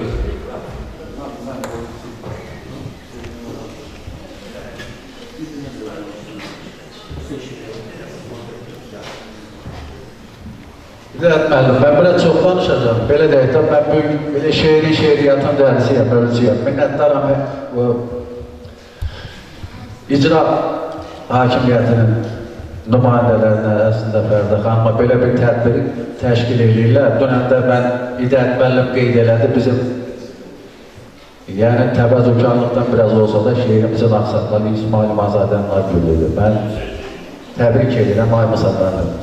F: İdayət müəllim, mən belə çox danışacağam. Belə deyək də, mən böyük, belə şeiri, şeiriyyatın dərisiyəm, bölücüyəm. Minnətdaram bu icra hakimiyyətinin nümayəndələrinə, əslində Fərdə xanıma belə bir tədbir təşkil edirlər. Dünən də mən İdayət müəllim qeyd elədi, bizim yəni təvəzzükarlıqdan biraz olsa da şeirimizin axsaqları İsmail İmamzadənin günüdür. Mən təbrik edirəm ay Musa müəllim.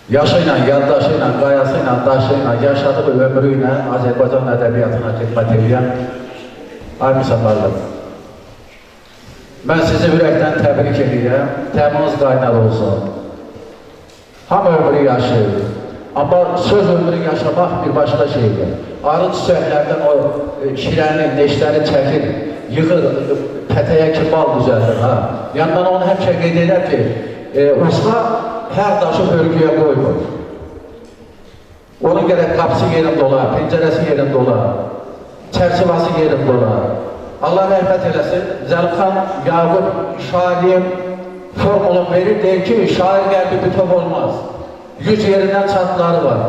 F: Yaşı ilə, yaddaşı ilə, qayası ilə, daşı ilə, yaşadığı ömrü ilə Azərbaycan ədəbiyyatına xidmət edən ay Musa müəllim. Mən sizi ürəkdən təbrik edirəm, təminiz qaynar olsun. Hamı ömrü yaşayır, amma söz ömrü yaşamaq bir başqa şeydir. Arı çiçəklərdən o şirəni, neştəni çəkir, yığır, pətəyə ki bal düzəldir. Ha. Yəni mən onu həmişə qeyd edirəm ki, usta hər daşı hörgüyə qoymur. Onun gərək qapısı yerində olar, pəncərəsi yerində olar, çərçivası yerində olar. Allah rəhmət eləsin, Zəlimxan Yaqub şairliyin formulunu verir, deyir ki, şair qəlbi bütöv olmaz. 100 yerindən çatları var.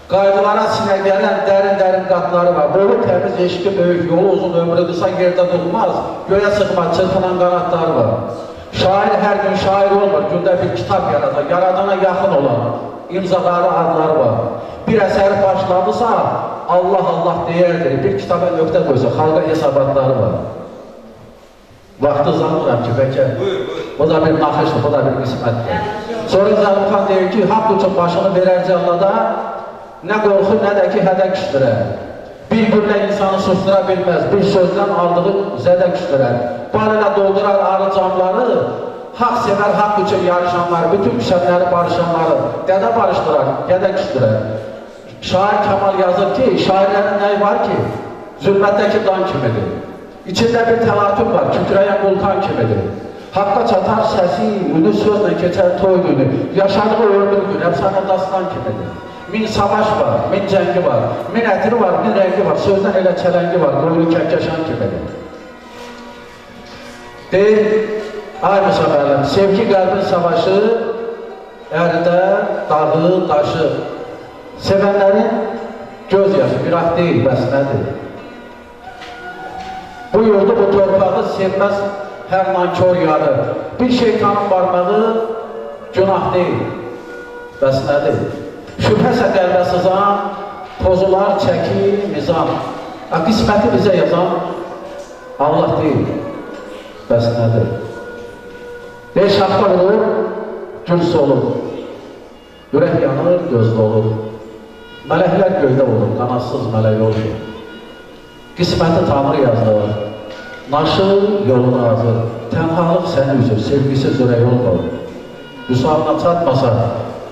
F: Qayğılara sinə gələn dərin-dərin qatları var. Boyu təmiz, eşqi böyük, yolu uzun, ömrü qısa yerdə durmaz, göyə sıxmaz, çırpınan qanatları var. Şair hər gün şair olmur, gündə bir kitab yaradar, yaradana yaxın olan imzaları, adları var. Bir əsəri başladısa, Allah Allah deyərdir, bir kitaba nöqtə qoysa, xalqa hesabatları var. Vaxtı uzatmıram ki, bəlkə bu da bir naxışdır, bu da bir qismətdir. Sonra Zəlimxan deyir ki, haqq üçün başını verər cəllada, nə qorxu, nə də ki, hədə küstürər. Bir güllə insanı susdura bilməz, bir sözdən aldığı zədə küstürər. Bal ilə doldurar arı camları, haqq sevər, haqq üçün yarışanları, bütün küsənləri, barışanları, dədə barışdırar, gədə küstürər. Şair Kamal yazır ki, şairlərin nəyi var ki, zülmətdəki dan kimidir. İçində bir təlatüm var, kükrəyən vulkan kimidir. Haqqa çatar səsi, ünü sözlə keçər toy günü, yaşadığı ömür gün, əfsanə dastan kimidir. Min savaş var, min cəngi var, min ətri var, min rəngi var, sözdən elə çələngi var, qoyulu kəhkəşan kimidir. Deyir, ay Musa müəllim, sevgi qəlbin savaşı, ərdə, dağı, daşı. Sevənlərin göz yaşı, günah deyil, bəs nədir? Bu yurdu, bu torpağı sevməz hər nankor yarı. Bir şeytanın barmağı günah deyil, bəs nədir? Şübhəsə qəlbə sızan, pozular çəki, mizan. Qisməti bizə yazan Allah deyil, bəs nədir? Deyir, şaxta vurur, gül solur, ürək yanır, göz dolur. Mələklər göydə olur, qanatsız mələk olmur. Qisməti Tanrı yazır, naşı yolunu azır. Tənhalıq səni üzür, sevgisiz ürək olmur. Vüsalına çatmasa,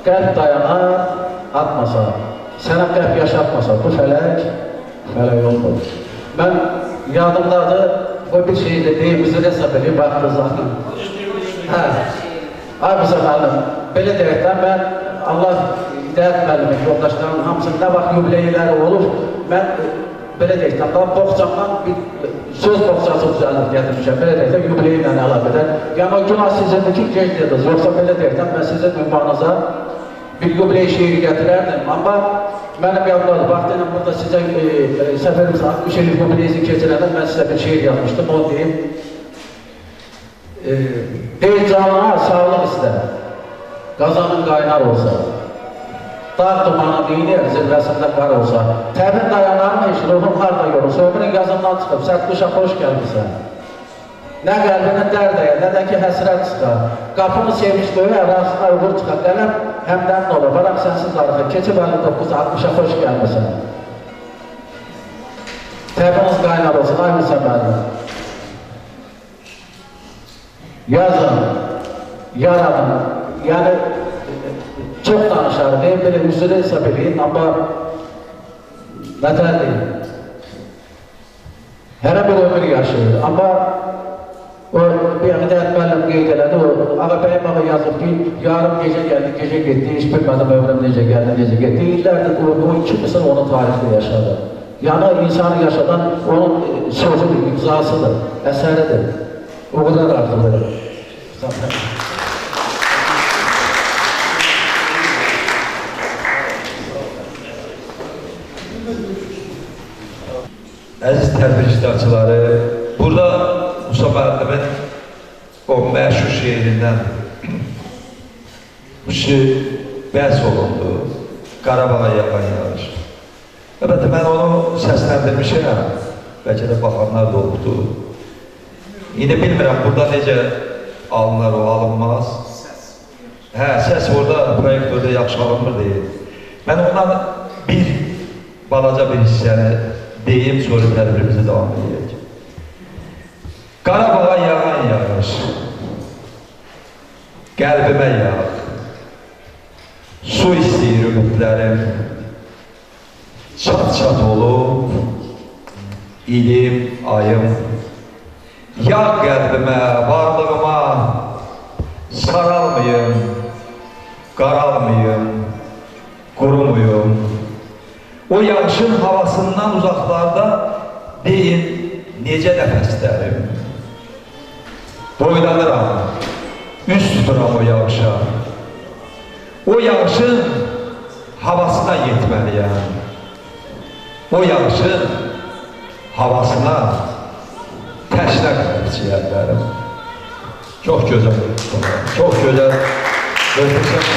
F: qəlb dayanar, atmasa, sənə qəlb yaşatmasa, bu fələk, fələk olmur. Mən yadımdadır, o bir şeyi də deyim, üzr hesab edeyim, vaxtı zaten. Hə, ay Musa müəllim, belə deyək də, mən Allah İdayət müəllimin yoldaşlarının hamısının nə vaxt yubileyləri olub, mən belə deyək də, boğçamdan bir söz boğçası düzəldib gətirmişəm, belə deyək də, yubileyi ilə əlaqədar. Yəni o günah sizindir ki, gec dediniz, yoxsa belə deyək də, mən sizin ünvanınıza bir yubiley şeiri gətirərdim, amma mənim yadımdadır, vaxtı ilə burada sizə səfərimiz 60 illik yubileyisi keçirəndə mən sizə bir şeir yazmışdım, onu deyim. Deyir, canına sağlıq istər, qazanın qaynar olsa, dağ dumanı deyinir, zirvəsində qar olsa, təbin dayanarmış, ruhun harda yorulsa, ömrün yazından çıxıb, sərt quşa xoş gəlmirsən. Nə qəlbinin dərd əyə, nə də ki həsrət çıxar, qapını sevinç döyər, arasına uğur çıxar, qələm həmdəmin ola, varam sənsiz arxa, keçib 59-60-a xoş gəlməsən. Təbiniz qaynar olsun, ay Musa müəllim. Yazın, yaradın, yəni çox danışarıq, belə üzrə hesab eləyin, amma nətər deyim, hərə bir ömür yaşayır, amma o, bir Hidayət müəllim qeyd elədi, o Ağabəyim ağa yazıb ki, yarım gecə gəldi, gecə getdi, heç bilmədim ömrüm necə gəldi, necə getdi. İllərdir o iki misal onun tarixdə yaşadı. Yəni, insanı yaşadan onun sözüdür, imzasıdır, əsəridir. Uğurlar arzulayırım.
B: Əziz tədbir iştirakçıları, burada Musa müəllimin o məşhur şeirindən bu şeir bəhs olundu, Qarabağa yağan yağış. Əlbəttə, mən onu səsləndirmişəm, bəlkə də baxanlar da olubdu. İndi bilmirəm, burada necə alınır o, alınmaz. Hə, səs orada, proyektorda yaxşı alınmır deyil. Mən ondan bir balaca bir hissəni deyim, sonra tədbirimizi davam edək. Qarabağa yağan yağış, qəlbimə yağ, su istəyir ümidlərim, çat-çat olub, ilim, ayım. Yağ qəlbimə, varlığıma, saralmayım, qaralmayım, qurumuyum. O yağışın havasından uzaqlarda deyin necə nəfəslərim. Boylanıram, üst tuturam o yağışa. O yağışın havasına yetməliyəm. O yağışın havasına təşnə qalıb ciyərlərim. Çox gözəl, çox gözəl. Möhtəşəm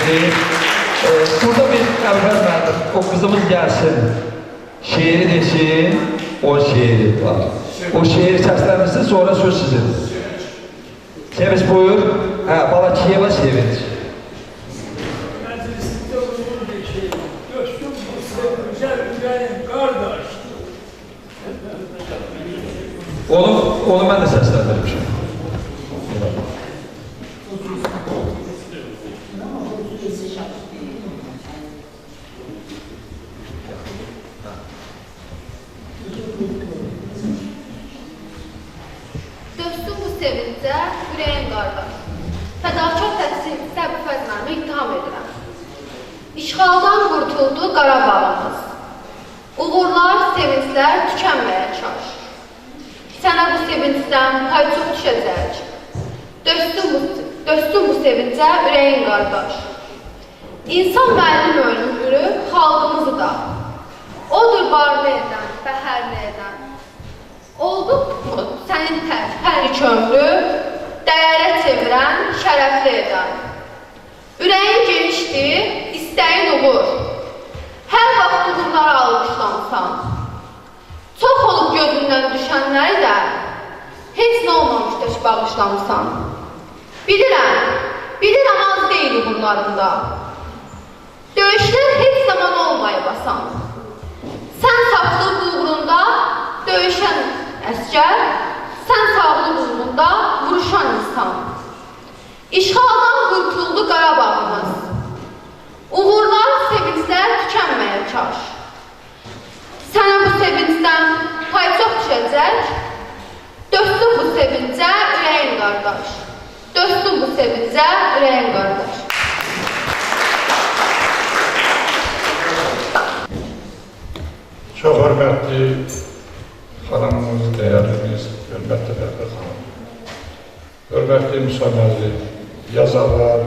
B: bir. Burada bir əvvəl müəllim, o qızımız gəlsin, şeiri desin, o şeiri var. O şeiri səsləndirsin, sonra söz sizin. Sevinç buyur. Hə, Balakiyeva Sevinç.
D: Məclisdə uyğun bir şey. Döşdüm bu sevincə ürəyim qardaş.
B: Onu mən də səsləndirmişim.
G: Döşdüm bu sevincə ürəyim qardaş. Fədakar təhsildə bu fəzməni ittiham edirəm. İşğaldan qurtuldu Qarabağımız. Uğurlar, sevinclər tükənməyə çaş. Sənə bu sevincdən pay çox düşəcək. Döşdüm bu sevincə ürəyin qardaş. İnsan müəllim ömrü xalqımızı da. Odur barlı edən, bəhərli edən. Oldu mu sənin tək hər iki ömrü, dəyərə çevirən, şərəfli edən. Ürəyin genişdir, istəyin uğur. Hər vaxt uğurları alqışlamısan. Çox olub gözündən düşənləri də heç nə olmamış tək bağışlamısan. Bilirəm, bilirəm az deyil uğurlarında. Döyüşlər heç zaman olmayıb asan. Sən saflıq uğrunda döyüşən əsgər, sən sağlıq uğrunda vuruşan insan. İşğaldan qurtuldu Qarabağımız. Uğurlar, sevinclər tükənməyə çaş. Sənə bu sevincdən pay çox düşəcək. Döşdüm bu sevincə ürəyin qardaş. Döşdüm bu sevincə ürəyin qardaş.
H: Çox hörmətli xanımımız, dəyərlimiz, hörmətli Fərqə xanım, hörmətli Musa müəllim, yazarlar,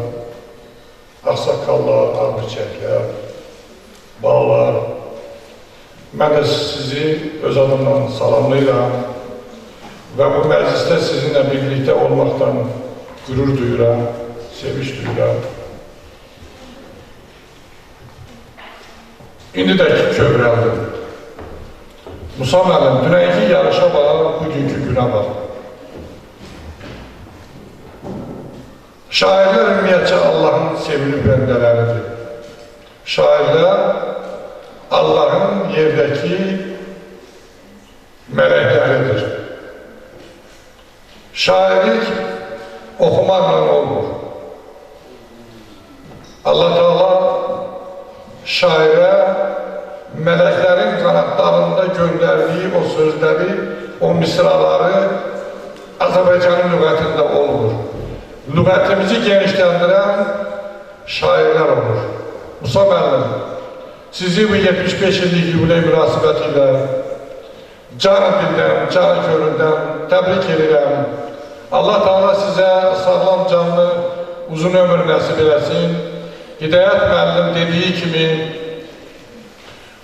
H: ağsaqqallar, ağbirçəklər, balalar, mən də sizi öz adımdan salamlayıram və bu məclisdə sizinlə birlikdə olmaqdan qürur duyuram, sevinç duyuram. İndi də ki, kövrəldim. Musa müəllim, dünənki yarışa bax, bugünkü günə bax. Şairlər ümumiyyətcə Allahın sevimli bəndələridir. Şairlər Allahın yerdəki mələkləridir. Şairlik oxumaqla olmur. Allah Teala şairə mələklərin qanadlarında göndərdiyi o sözləri, o misraları Azərbaycanın lüğətində olmur. Lüğətimizi genişləndirən şairlər olur. Musa müəllim, sizi bu 75 illik yubiley münasibəti ilə canı dildən, canı könüldən təbrik edirəm. Allah Teala sizə sağlam canlı, uzun ömür nəsib eləsin. Hidayət müəllim dediyi kimi,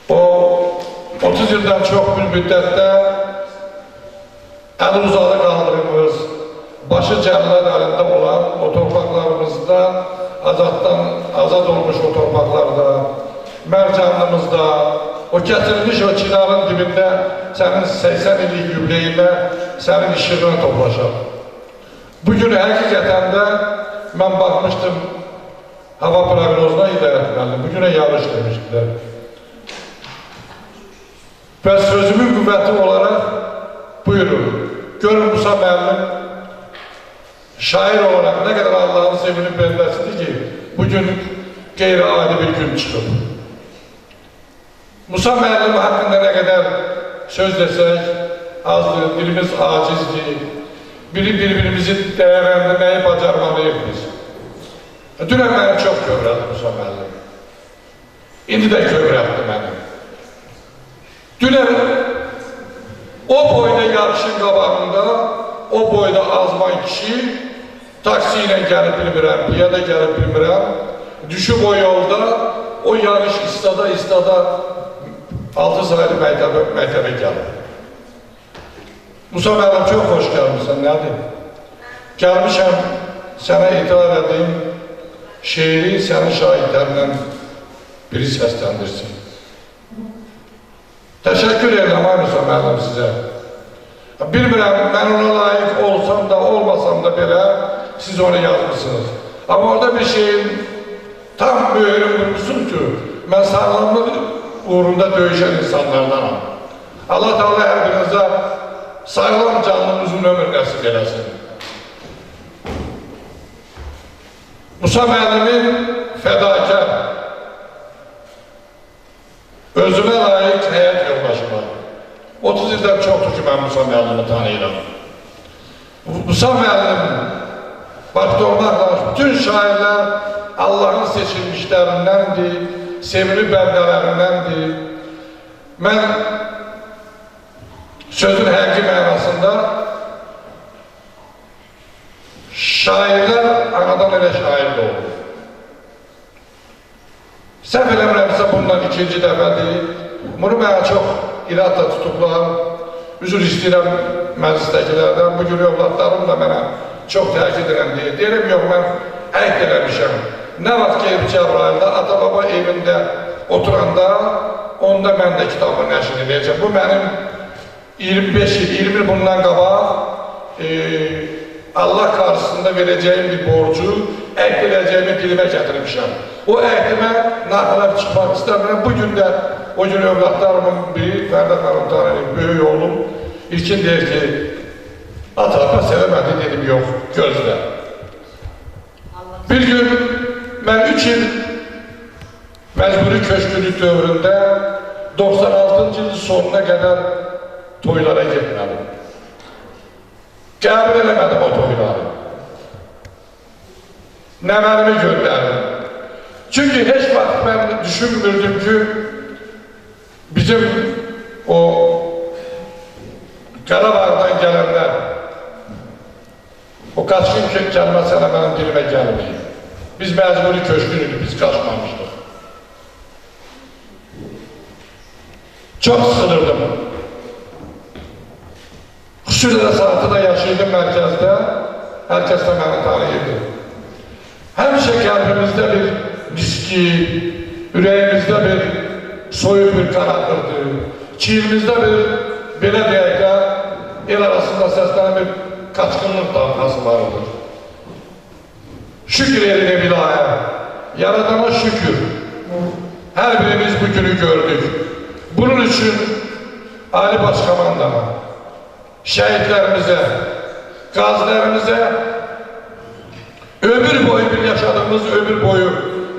H: o 30 ildən çox bir müddətdə əli uzalı qaldığımız, başı cəllad əlində olan o torpaqlarımızda, azad olmuş o torpaqlarda, mərcanlımızda, o kəsilmiş o çinarın dibində sənin 80 illik yubileyində sənin işığına toplaşaq. Bugün həqiqətən də mən baxmışdım hava proqnozuna Hidayət müəllim, bugünə yağış demişdilər. Və sözümün qüvvəti olaraq buyurun, görün Musa müəllim şair olaraq nə qədər Allahın sevimli bəndəsidir ki, bugün qeyri-adi bir gün çıxıb. Musa müəllim haqqında nə qədər söz desək azdır, dilimiz acizdir, biri-birbirimizi dəyərləndirməyi bacarmalıyıq biz. Dünən məni çox kövrəldi Musa müəllim. İndi də kövrəldi məni. Dünən o boyda yarışın qabağında, o boyda azman kişi taksi ilə gəlib bilmirəm, piyada gəlib bilmirəm, düşüb o yolda, o yarış istada 6 saylı məktəbə gəlib. Musa müəllim, çox xoş gəlmişsən, nədir? Gəlmişəm, sənə itiraz edeyim, şeiri sənin şahidlərindən biri səsləndirsin. Təşəkkür edirəm, ay Musa müəllim, sizə. Bilmirəm, mən ona layiq olsam da, olmasam da belə, siz onu yazmışsınız. Amma orada bir şeyin tam mühürün vurmuşsun ki, mən sağlamlıq uğrunda döyüşən insanlardanam. Allah Teala hər birinizə sağlam canlı uzun ömür nəsib eləsin. Musa müəllimin fədakar, özümə layiq həyat yoldaşı var. 30 ildən çoxdur ki, mən Musa müəllimi tanıyıram. Musa müəllim, başda olmaqla bütün şairlər Allahın seçilmişlərindəndir, sevimli bəndələrindəndir. Mən sözün həqiqi mənasında şairlər anadan elə şair də olur. Səhv eləmirəmsə bundan ikinci dəfədir. Bunu mənə çox iradla tutublar. Üzr istəyirəm məclisdəkilərdən. Bu gün övladlarım da mənə çox təkid edirəm deyir. Deyirəm, yox, mən əhd eləmişəm. Nə vaxt ki, Cəbrayılda, ata-baba evində oturanda, onda mən də kitabı nəşr edəcəm. Bu mənim 25 il, 20 il bundan qabaq Allah qarşısında verəcəyim bir borcu, əhd edəcəyimi dilimə gətirmişəm. O əhdimə naxilaf çıxmaq istəmirəm. Bugün də o gün övladlarımın biri, Fərdə xanım tanıyır, böyük oğlum, İlkin deyir ki, ata, bəs eləmədi, dedim, yox, gözlə. Bir gün mən 3 il məcburi köçkünlük dövründə 96-cı ilin sonuna qədər toylara getmədim. Qəbul eləmədim o toyları. Nəvərimi göndərdim. Çünki heç vaxt mən düşünmürdüm ki, bizim o Qarabağdan gələnlər, o qaçqın kəlməsi hələ mənim dilimə gəlməyib. Biz məcburi köçkün idik, biz qaçmamışdıq. Çox sıxılırdım. Xüsusilə də saatı da yaşayırdım mərkəzdə, hər kəs də məni tanıyırdı. Həmişə qəlbimizdə bir miski, ürəyimizdə bir soyuq bir qan axırdı. Çiynimizdə bir, belə deyək də, el arasında səslənən bir qaçqınlıq damğası vardı. Şükür edirəm ilayə, Yaradana şükür. Hər birimiz bu günü gördük. Bunun üçün Ali Başkomandana, şəhidlərimizə, qazilərimizə ömür boyu bir yaşadığımız ömür boyu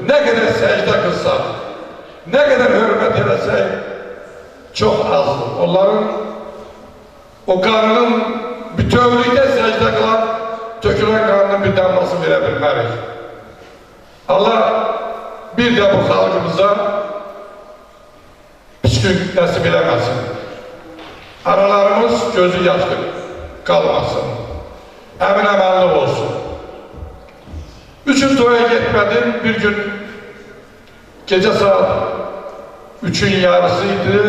H: nə qədər səcdə qılsaq, nə qədər hörmət eləsək çox azdır. Onların o qanının bütövlükdə səcdə qılan, tökülən qanının bir damlasını verə bilmərik. Allah bir də bu xalqımıza pis gün nəsib eləməsin. Analarımız gözü yaşlı qalmasın. Əmin əmənli olsun. 3 gün toya getmədim. Bir gün gecə saat 3-ün yarısı idi.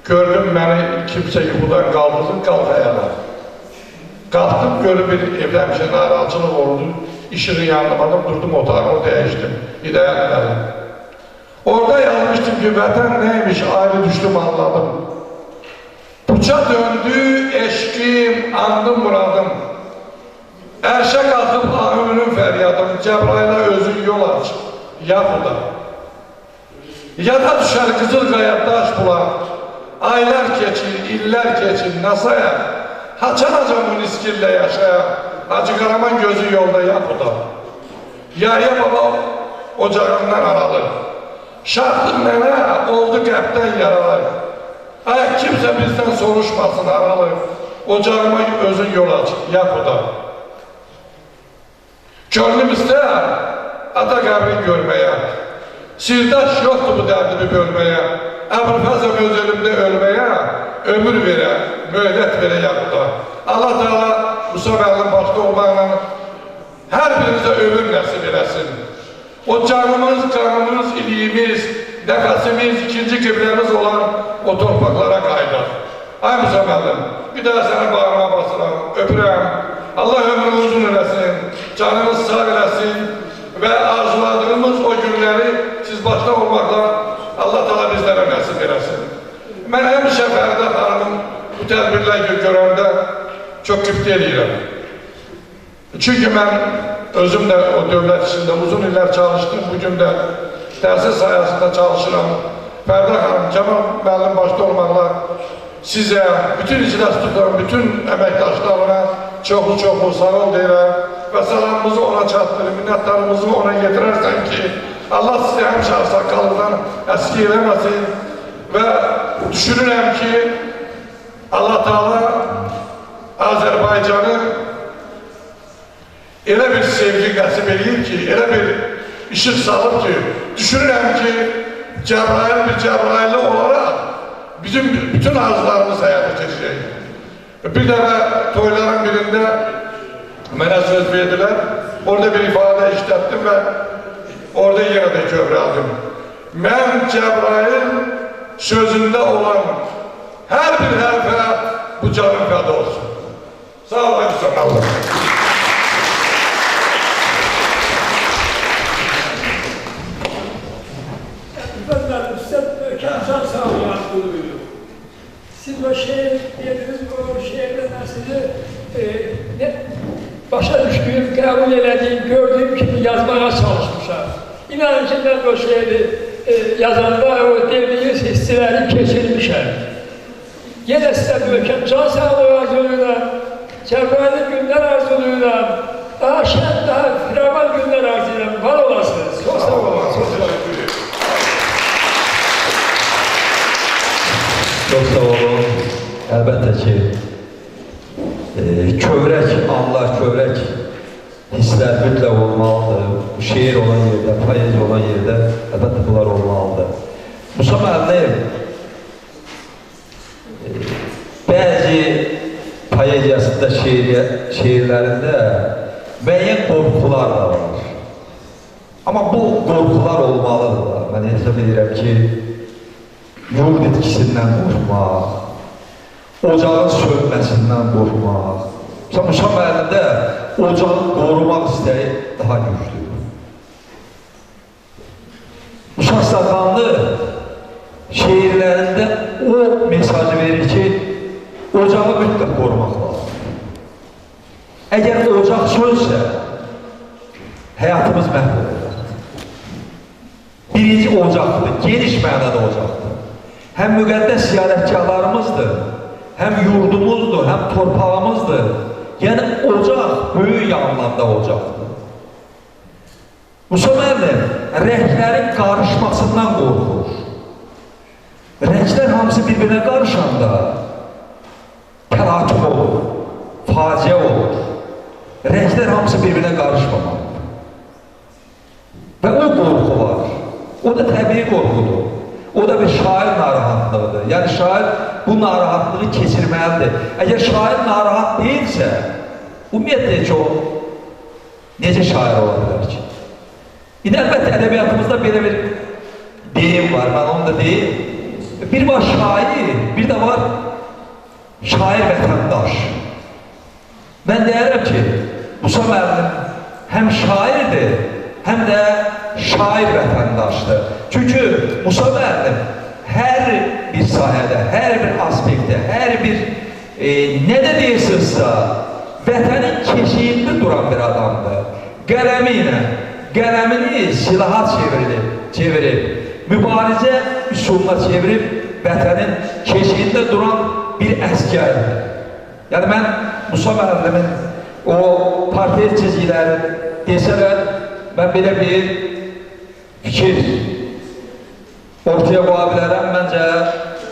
H: Gördüm məni kimsə yuxudan qaldırdı, qalx ayağa. Qalxdım, gördüm bir evdə həmişə narahatçılıq oldu. İşığı yandırmadım, durdum otağımı dəyişdim. Hidayət müəllim. Orada yazmışdım ki, vətən neymiş, ayrı düşdüm, anladım. Puça döndü eşqim, andım muradım. Ərşə qalxıb ahımının fəryadım, Cəbrayıla özün yol aç, ya Xuda. Yada düşər qızıl qaya daş bular, aylar keçir, illər keçir, nasaya. Haçanacam bu niskillə yaşaya, Hacı Qaraman gözü yolda, ya Xuda. Yahya baba ocağından aralı, Şartlı mənə oldu qəbdən yaralı. Ay, kimsə bizdən soruşmasın aralı, ocağıma özün yol aç, ya Xuda. Könlüm istər ata qəbrini görməyə, sirdaş yoxdur bu dərdimi bölməyə, Əbülfəzəm öz elimdə ölməyə, ömür verə, möhlət verə ya Xuda. Allah Teala Musa müəllim başda olmaqla hər birimizə ömür nəsib eləsin. O canımız, qanımız, iliyimiz, nəfəsimiz, ikinci qibləmiz olan o torpaqlara qayıdar. Ay Musa müəllim, bir daha səni bağrıma basıram, öpürəm. Allah ömrünü uzun eləsin, canınız sağ eləsin və arzuladığımız o günləri siz başda olmaqla Allah Teala bizlərə nəsib eləsin. Mən həmişə Fəridə xanımın bu tədbirlər görəndə çox qibtə eləyirəm. Çünki mən özüm də o dövlət içində uzun illər çalışdım, bugün də təhsil sayəsində çalışıram. Fəridə xanım, Kəmal müəllim başda olmaqla sizə, bütün iclas tutan, bütün əməkdaşlarına çoxlu-çoxlu sağ ol deyirəm və salamımızı ona çatdırır, minnətdarımızı ona yetirərsən ki, Allah sizi həmişə ağsaqqallıqdan əski eləməsin və düşünürəm ki, Allah Teala Azərbaycanı elə bir sevgi nəsib eləyir ki, elə bir işıq salıb ki, düşünürəm ki, Cəbrayıl bir Cəbrayıllı olaraq bizim bütün arzularımız həyata keçəcək. Bir dəfə toyların birində mənə söz verdilər, orada bir ifadə işlətdim və orada yenə də kövrəldim. Mən Cəbrayıl sözündə olan hər bir hərfə bu canım fəda olsun. Sağ olun, sağ olun.
D: Efendim, size can sağlığı arzuluyorum. Siz o şehir dediniz, o şehirde ben sizi başa düştüğüm, qəbul elədiyim, gördüğüm kimi yazmaya çalışmışam. İnanın ki, ben o şehri yazanda o dediğiniz hissileri keçirmişəm. Yenə sizə möhkəm can sağlığı arzuluyorum, cəbraylı günlər arzuluyorum, daha şən, daha firavan günlər arzulayıram. Var olasınız. Çox sağ olun, çox sağ olun.
B: Çox sağ olun. Əlbəttə ki, kövrək anlar, kövrək hisslər mütləq olmalıdır. Bu şeir olan yerdə, poeziya olan yerdə əlbəttə bunlar olmalıdır. Musa müəllim, bəzi poeziyasında, şeirlərində müəyyən qorxular da var. Amma bu qorxular olmalıdırlar. Mən hesab edirəm ki, yurd itkisindən qorxmaq, ocağın sönməsindən qorxmaq. Məsələn, Musa müəllimdə ocağı qorumaq istəyi daha güclüdür. Musa Saxanlı şeirlərində o mesajı verir ki, ocağı mütləq qorumaq lazımdır. Əgər ocaq sönsə, həyatımız məhv olacaqdır. Birinci ocaqdır, geniş mənada ocaqdır. Həm müqəddəs ziyarətgahlarımızdır, həm yurdumuzdur, həm torpağımızdır. Yəni, ocaq böyük anlamda ocaqdır. Musa müəllim rənglərin qarışmasından qorxur. Rənglər hamısı bir-birinə qarışanda təlatüm olur, faciə olur. Rənglər hamısı bir-birinə qarışmamalıdır. Və o qorxu var. O da təbii qorxudur. O da bir şair narahatlığıdır. Yəni, şair bu narahatlığı keçirməlidir. Əgər şair narahat deyilsə, ümumiyyətlə ki, o necə şair ola bilər ki? İndi əlbəttə, ədəbiyyatımızda belə bir deyim var, mən onu da deyim. Bir var şair, bir də var şair vətəndaş. Mən deyərəm ki, Musa müəllim həm şairdir, həm də şair vətəndaşdır. Çünki Musa müəllim hər bir sahədə, hər bir aspektdə, hər bir nə də deyirsinizsə, vətənin keşiyində duran bir adamdır. Qələmi ilə, qələmini silaha çevirib, mübarizə üsuluna çevirib vətənin keşiyində duran bir əsgərdir. Yəni, mən Musa müəllimin o portret çizgilərini desələr, mən belə bir fikir ortaya qoya bilərəm. Məncə,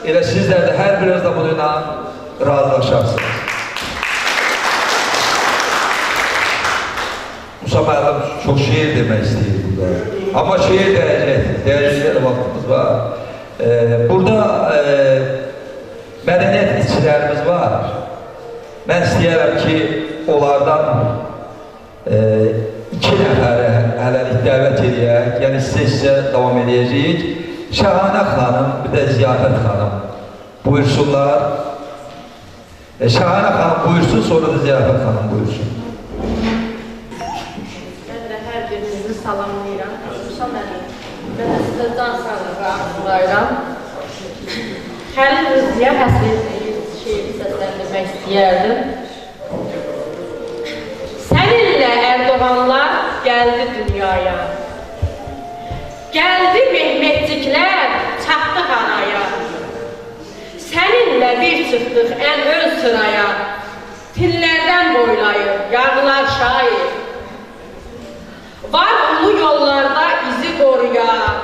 B: elə sizlər də hər biriniz də bununla razılaşarsınız. Musa müəllim çox şeir demək istəyir burada. Amma şeir deyəcək, deyəcəkdə də vaxtımız var. Burada mədəniyyət işçilərimiz var. Mən istəyərəm ki, onlardan 2 nəfəri hələlik dəvət edək, yəni sessiya davam edəcəyik. Şəhanə xanım, bir də Ziyafət xanım buyursunlar. Şəhanə xanım buyursun, sonra da Ziyafət xanım buyursun.
I: Mən də hər birinizi salamlayıram. Musa müəllim, mən də sizə can sağlığı arzulayıram. Xəlil Rızıya həsr şeiri səsləndirmək istəyərdim. Səninlə Erdoğanlar gəldi dünyaya. Gəldi Mehmetçiklər, çatdı haraya. Səninlə bir çıxdıq ən ön sıraya. Tillərdən boylayır, yağlar şair. Var ulu yollarda izi qoruyaq.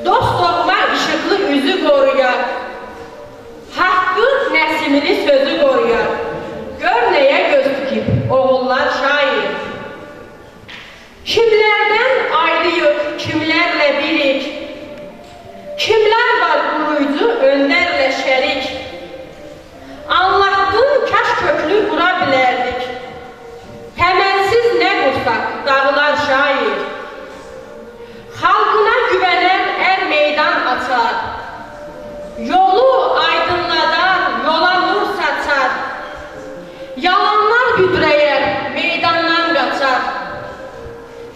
I: Dost doğma işıqlı üzü qoruyaq. Haqqın Nəsimini sözü qoruyaq. Gör nəyə göz dikib oğullar şair. Kimlərdən ayrıyıq, kimlərlə birik. Kimlər var quruyucu, öndərlə şərik. Anlatdın, kaş köklü qura bilərdik. Təməlsiz nə qursaq, dağlar şair. Xalqına güvənən ər meydan açar. Yolu aydınladar, yola nur saçar. Yalanlar büdrəyər, meydandan qaçar.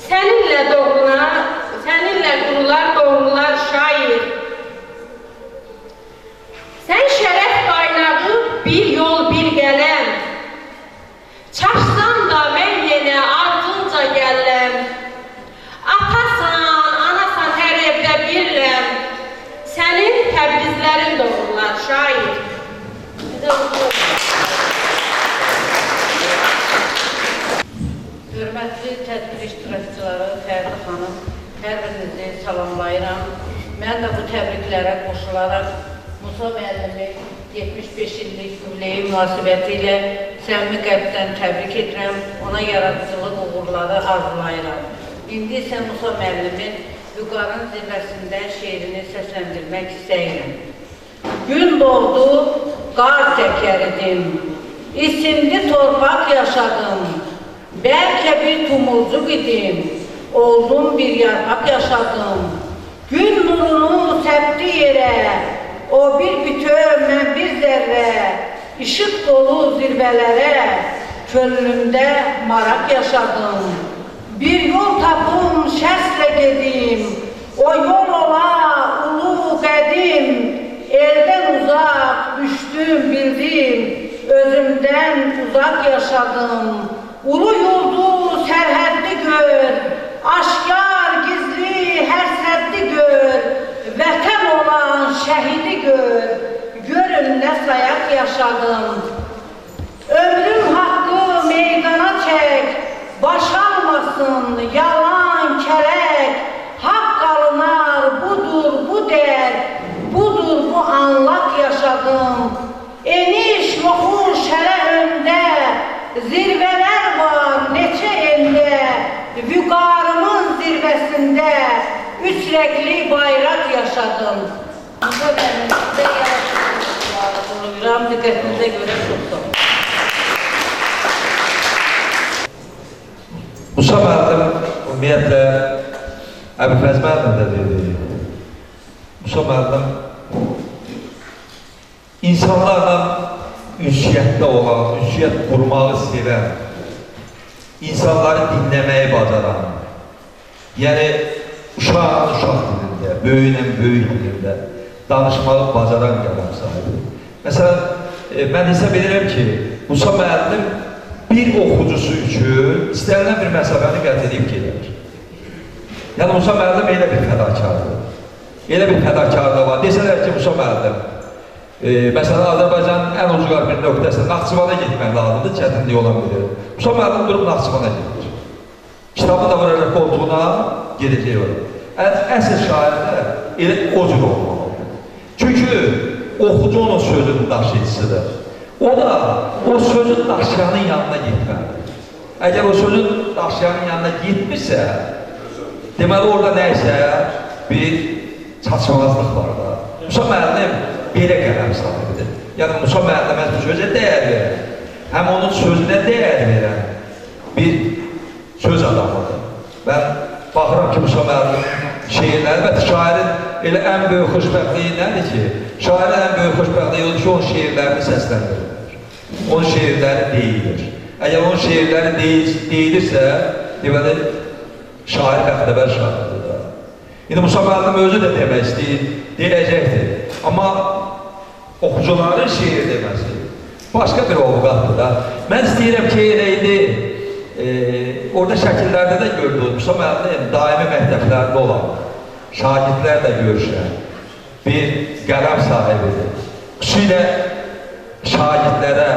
I: Səninlə doğrular, səninlə qurular doğrular şair. Sən şərəf qaynağı bir yol bir qələm. Çaşsan da mən yenə ardınca gələm. Atasan, anasan hər evdə birləm. Sənin Təbrizlərin doğrular şair.
J: Hörmətli tədbir iştirakçıları, Fərdi xanım, hər birinizi salamlayıram. Mən də bu təbriklərə qoşularaq Musa müəllimi 75 illik yubileyi münasibəti ilə səmimi qəlbdən təbrik edirəm, ona yaradıcılıq uğurları arzulayıram. İndi isə Musa müəllimin Vüqarın zirvəsində şeirini səsləndirmək istəyirəm. Gün doğdu, qar təkəridim, isimli torpaq yaşadım. Bəlkə bir tumurcuq idim, oldum bir yarpaq yaşadım. Gün nurunu səpdi yerə, o bir bütöv, mən bir zərrə, işıq dolu zirvələrə, könlümdə maraq yaşadım. Bir yol tapım, şəslə gedim, o yol ola ulu qədim, eldən uzaq düşdüm, bildim, özümdən uzaq yaşadım. Ulu yurdu, sərhədli gör, aşkar gizli hər səddi gör, vətən olan şəhidi gör, görün nə sayaq yaşadım. Ömrüm haqqı meydana çək, baş almasın yalan kələk, haqq alınar budur bu dər, budur bu anlaq yaşadım. Eniş yoxuş hələ öndə, zirvələr var neçə eldə, vüqarımın zirvəsində üç rəngli bayraq yaşadım. Musa müəllim, sizə yaraşıqlar, diqqətinizə görə çox sağ olun.
B: Musa müəllim, ümumiyyətlə, Əbülfəz müəllim də dedi, Musa müəllim insanlarla ünsiyyətdə olan, ünsiyyət qurmağı sevən, insanları dinləməyi bacaran, yəni uşaqla uşaq dilində, böyüklə böyük dilində danışmağı bacaran qələm sahibidir. Məsələn, mən hesab edirəm ki, Musa müəllim bir oxucusu üçün istənilən bir məsafəni qət edib gedər. Yəni, Musa müəllim elə bir fədakardır. Elə bir fədakarlığı var. Desələr ki, Musa müəllim, məsələn, Azərbaycanın ən ucqar bir nöqtəsi Naxçıvana getmək lazımdır, çətinlik olan bilir. Musa müəllim durub Naxçıvana gedir. Kitabı da vuracaq qoltuğuna, gedəcək oraya. Əsl şairdə elə o cür olmalıdır. Çünki oxucu onun sözünün daşıyıcısıdır. O da o sözün daşıyanın yanına getməlidir. Əgər o sözün daşıyanın yanına getmirsə, deməli orada nəysə bir çatışmazlıq var da. Musa müəllim belə qələm sahibidir. Yəni Musa müəllimə sözə dəyər verən, həm onun sözünə dəyər verən bir söz adamıdır. Mən baxıram ki, Musa müəllim şeirləri, əlbəttə şairin elə ən böyük xoşbəxtliyi nədir ki? Şairin ən böyük xoşbəxtliyi odur ki, onun şeirlərini səsləndirirlər. Onun şeirləri deyilir. Əgər onun şeirləri deyilirsə, deməli, şair bəxtəvər şairdir da. İndi Musa müəllim özü də demək istəyir, deyəcəkdir. Amma oxucuların şeir deməsi başqa bir ovqatdır da. Mən istəyirəm ki, elə idi, orada şəkillərdə də gördünüz, Musa müəllim daimi məktəblərdə olan, şagirdlərlə görüşən bir qələm sahibidir. Xüsusilə şagirdlərə,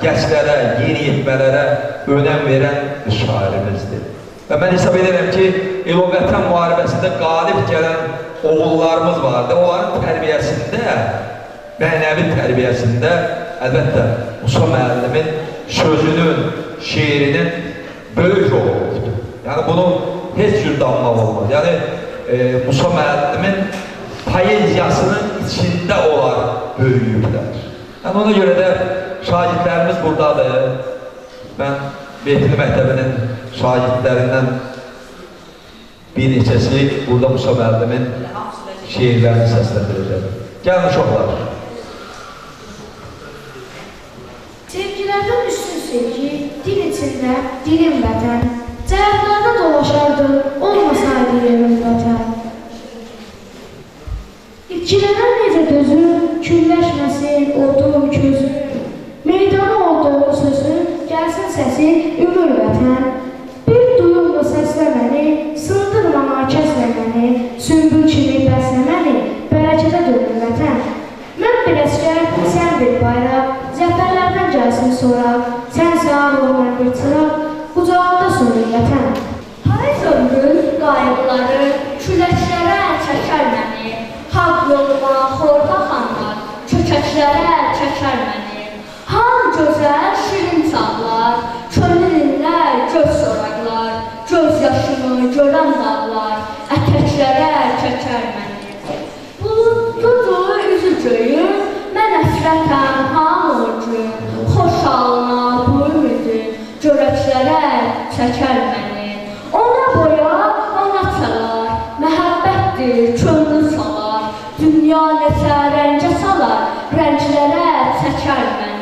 B: gənclərə, yeniyetmələrə önəm verən bir şairimizdir. Və mən hesab edirəm ki, elə o vətən müharibəsində qalib gələn oğullarımız vardı. Onların tərbiyəsində, mənəvi tərbiyəsində əlbəttə Musa müəllimin sözünün, şeirinin böyük rolu olubdur. Yəni bunu heç cür danmaq olmaz. Yəni Musa müəllimin poeziyasının içində onlar böyüyüblər. Yəni ona görə də şagirdlərimiz buradadır. Mən Beytili Məktəbinin şagirdlərindən bir neçəsi burada Musa müəllimin şeirlərini səsləndirəcək. Gəlin uşaqlar.
K: Sevgilərdən üstün sevgi, dil içində dilim vətən. Cəhətlərdə dolaşardı, olmasaydı yerim vətən. İtkilərə necə dözür, külləşməsin odum, közüm. Meydanı olduğu sözün, gəlsin səsi ümür vətən. Bir duyumla səslə məni, sındırma nakəslə məni, sümbül kimi bəslə məni, bərəkətə dönür vətən. Mən bir əsgər, sən bir bayraq, zəfərlərdən gəlsin sonra, sən sağ ol, mən bir çıraq, qucağında sönür vətən.
L: Payız ömrün qayıqları küləklərə çəkər məni, haqq yoluma xorba xanlar, kökəklərə çəkər məni. Han gözəl şirin çağlar, könül inlər, göz soraqlar, göz yaşımı görən dağlar, ətəklərə çəkər məni. Buludludur üzü göyüm, mən əsrətəm han o gün, xoş alına bu ümidin, görəklərə çəkər məni. Ona boya, ona çalar, məhəbbətdir, könlü salar, dünya neçə rəngə salar, rənglərə çəkər məni.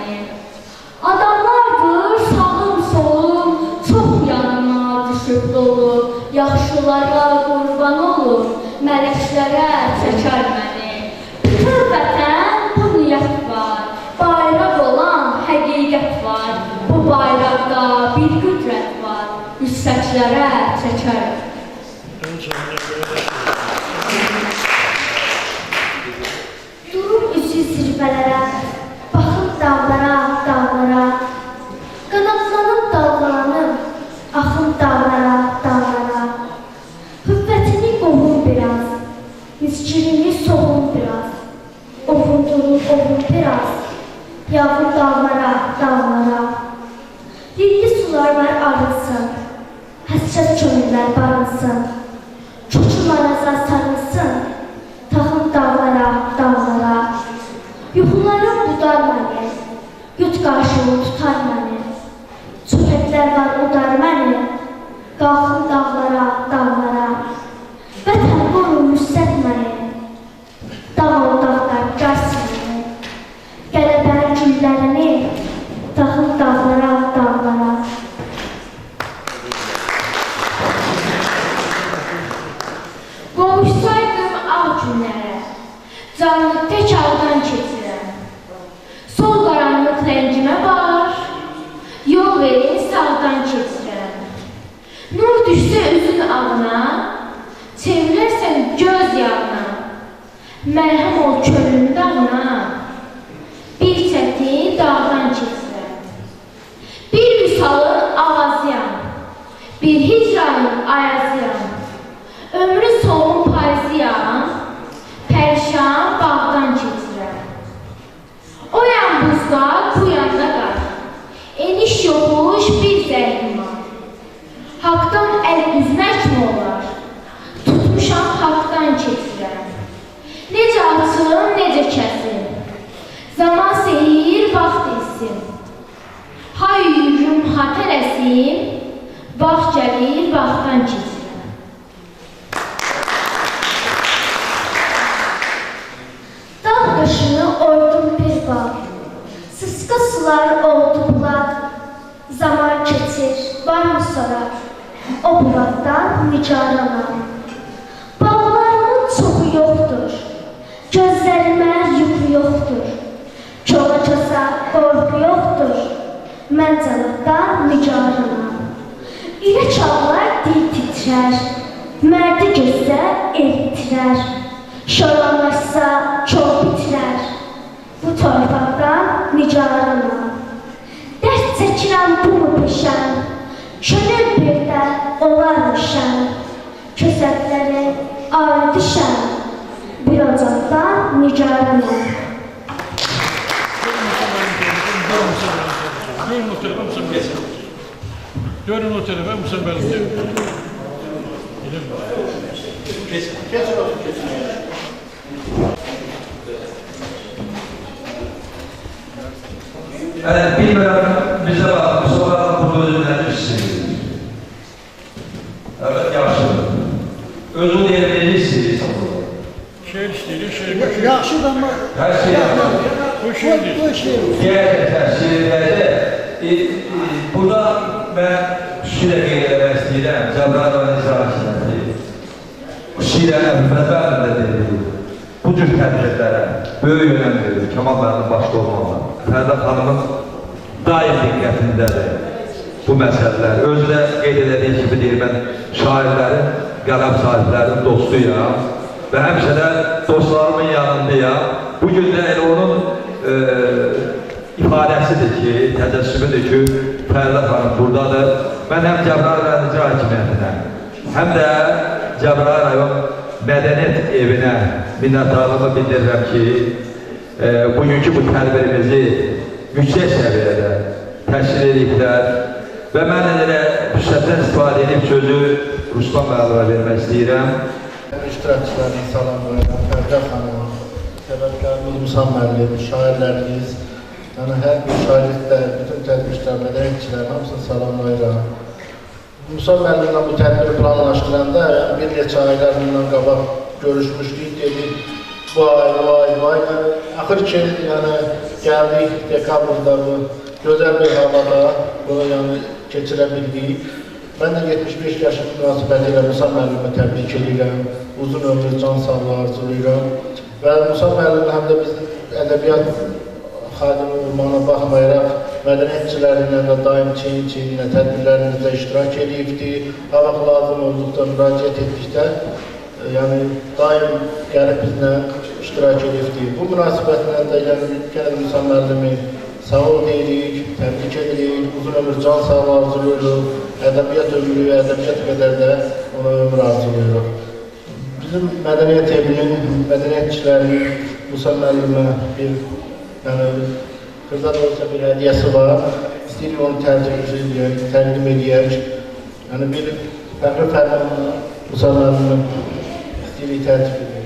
L: Adamlardır sağım solum, çox yanıma düşüb dolub, yaxşılara qurban olum, mələklərə çəkər məni. Bütün vətən bu niyyət var, bayraq olan həqiqət var, bu bayraqda bir qüdrət var, yüksəklərə çiçəklərə çəkərəm.
K: Durum üzü zirvələrə, baxım dağlara, dağlara. Qanadlanım, dalgalanım, axım dağlara, dağlara. Hüvvətini qovum biraz, miskinini soğum biraz. Ovundurur ovum biraz, yağır dağlara, dağlara. Lilli sular var arınsın, həsrət könüllər barınsın. Çoçun araza sarılsın, taxım dağlara, dağlara. Yuxularım budar məni, yut qarşımı tutar məni. Çöpəklər var udar məni, qalxım dağlara, dağlara. Vətən qoru müstət məni, dağ ol dağlar gəlsin məni. Qələbənin güllərini taxım dağlara, dağlara.
L: Qovuşsaydım ağ günlərə, canlı tək ağdan keçirəm. Sol qaranlıq rəngimə var, yol verin sağdan keçirəm. Nur düşsə üzün ağına, çevrilərsən göz yağına. Mərhəm ol könlüm dağına, bir çətin dağdan keçirəm. Bir vüsalın avazıyam, bir hicranın ayazıyam. Ömrü solun payızıyam, pərişan bağdan keçirəm. O yan buzda, bu yanda qar, eniş yoxuş bir zəhrimar. Haqdan əl üzmək mi olar? Tutmuşam haqdan keçirəm. Necə açım, necə kəsim, zaman seyir, vaxt etsin. Ha yürürüm, ha tələsim, vaxt gəlir, vaxtdan keçirəm.
K: Dağ başını oydum bir bağ, sıska sular oldu bulaq. Zaman keçir, var mı sorar, o bulaqdan nigaranam. Bağlarımın çoxu yoxdur, gözlərimə yuxu yoxdur. Kola kosa qorxu yoxdur, mən cəlatdan nigaranam. İrək ağlar dil titrər, mərdi gözdə el itirər. Şoranlaşsa kol bitirər, bu torpaqdan nigaranam. Dərd çəkirəm bu mu peşəm, könül bir də olarmışam. Kösətləri ayrı düşəm, bir ocaqdan nigaranam.
D: Görün o tarafa, Musa Bəlim.
E: Keçin otur, keçin.
B: Bilmirəm, bizə bax, Musa bəlim burada özü nə istəyir. Evet, yaxşıdır. Özü deyə bilirsiniz.
D: Şeir istəyirik, şeir.
E: Yaxşıdır amma...
B: Hər şey yaxşıdır.
D: Bu şeirdir.
E: Bu şeir.
B: Deyək, şeirlərdə burada mən xüsusilə qeyd eləmək istəyirəm, Cəbrayıl rayon İcra Hakimiyyəti, xüsusilə Əbülfəz müəllim də dedi, bu cür tədbirlərə böyük önəm verir, Kamal müəllim başda olmaqla. Fərdə xanımın daim diqqətindədir bu məsələlər. Özü də qeyd elədiyi kimi deyir, mən şairlərin, qələm sahiblərinin dostuyam və həmişə də dostlarımın yanındayam. Bu gün də elə onun ifadəsidir ki, təcəssümüdür ki, Fərdə xanım buradadır. Mən həm Cəbrayıl rayon İcra Hakimiyyətinə, həm də Cəbrayıl rayon Mədəniyyət Evinə minnətdarlığımı bildirirəm ki, bugünkü bu tədbirimizi yüksək səviyyədə təşkil ediblər və mən elə fürsətdən istifadə edib sözü Ruslan müəllimə vermək istəyirəm.
M: İştirakçılarını salamlayıram, Fərdə xanım, sənətkarımız Musa müəllim, şairlərimiz, yəni hər bir şairliklər, bütün tədbirçilər, mədəniyyətçilərin hamısını salamlayıram. Musa müəllimlə bu tədbiri planlaşdıranda, yəni bir neçə aylar bundan qabaq görüşmüşdük, dedik, vay, vay, vay. Yəni, axır ki, yəni, gəldik dekabrda bu gözəl bir havada bunu yəni, keçirə bildik. Mən də 75 yaşım münasibəti ilə Musa müəllimi təbrik edirəm, uzun ömür, can sağlığı arzulayıram. Və Musa müəllim həm də bizim ədəbiyyat xadimi olmağına baxmayaraq Mədəniyyətçiləri ilə də daim çiyin-çiyinlə tədbirlərimizdə iştirak edibdir. Ha vaxt lazım olduqda, müraciət etdikdə, yəni daim gəlib bizlə iştirak edibdir. Bu münasibətlə də yəni yenə də Musa müəllimi sağ ol deyirik, təbrik edirik, uzun ömür, can sağlığı arzulayırıq, ədəbiyyat ömrü, ədəbiyyat qədər də ona ömür arzulayırıq. Bizim mədəniyyət evinin, mədəniyyətçilərinin Musa müəllimə bir, yəni, xırda da olsa bir hədiyyəsi var. İstəyirik onu təqdim edəyək. Yəni bir fəxri fərmanla Musa müəllimi istəyirik təqdim edəyək.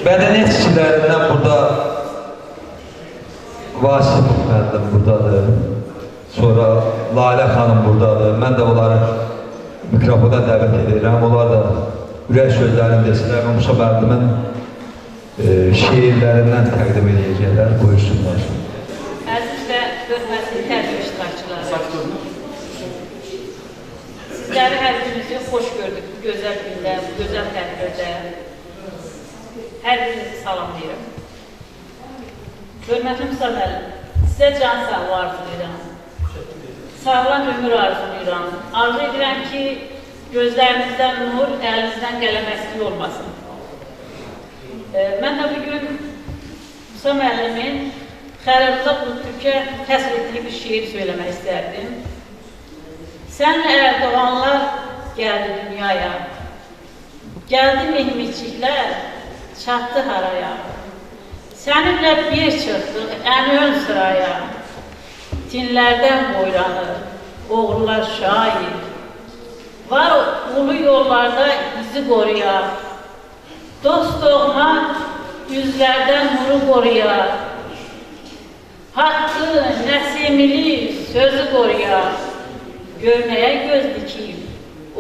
B: Mədəniyyət işçilərindən burada Vasif müəllim buradadır, sonra Lalə xanım buradadır. Mən də onları mikrofona dəvət edirəm. Onlar da ürək sözlərini desinlər və Musa müəllimin şeirlərindən təqdim edəcəklər. Buyursunlar.
N: Əziz və hörmətli tədbir iştirakçıları, sizləri hər birinizi xoş gördük bu gözəl gündə, bu gözəl tədbirdə. Hər birinizi salamlayıram. Hörmətli Musa müəllim, sizə can sağlığı arzulayıram. Sağlam ömür arzulayıram. Arzu edirəm ki, gözlərinizdən nur, əlinizdən qələm əskik olmasın. Mən də bugün Musa müəllimin Xəlil Rza Buludtürkə həsr etdiyi bir şeir söyləmək istərdim. Sənlə Erdoğanlar gəldi dünyaya, gəldi mehmetçiklər, çatdı haraya. Səninlə bir çıxdıq ən ön sıraya. Tinlərdən boylanır, oğrular şair. Var ulu yollarda bizi qoruya. Dost doğma yüzlərdən nuru qoruya. Haqqı, Nəsimili sözü qoruya. Görməyə göz dikib,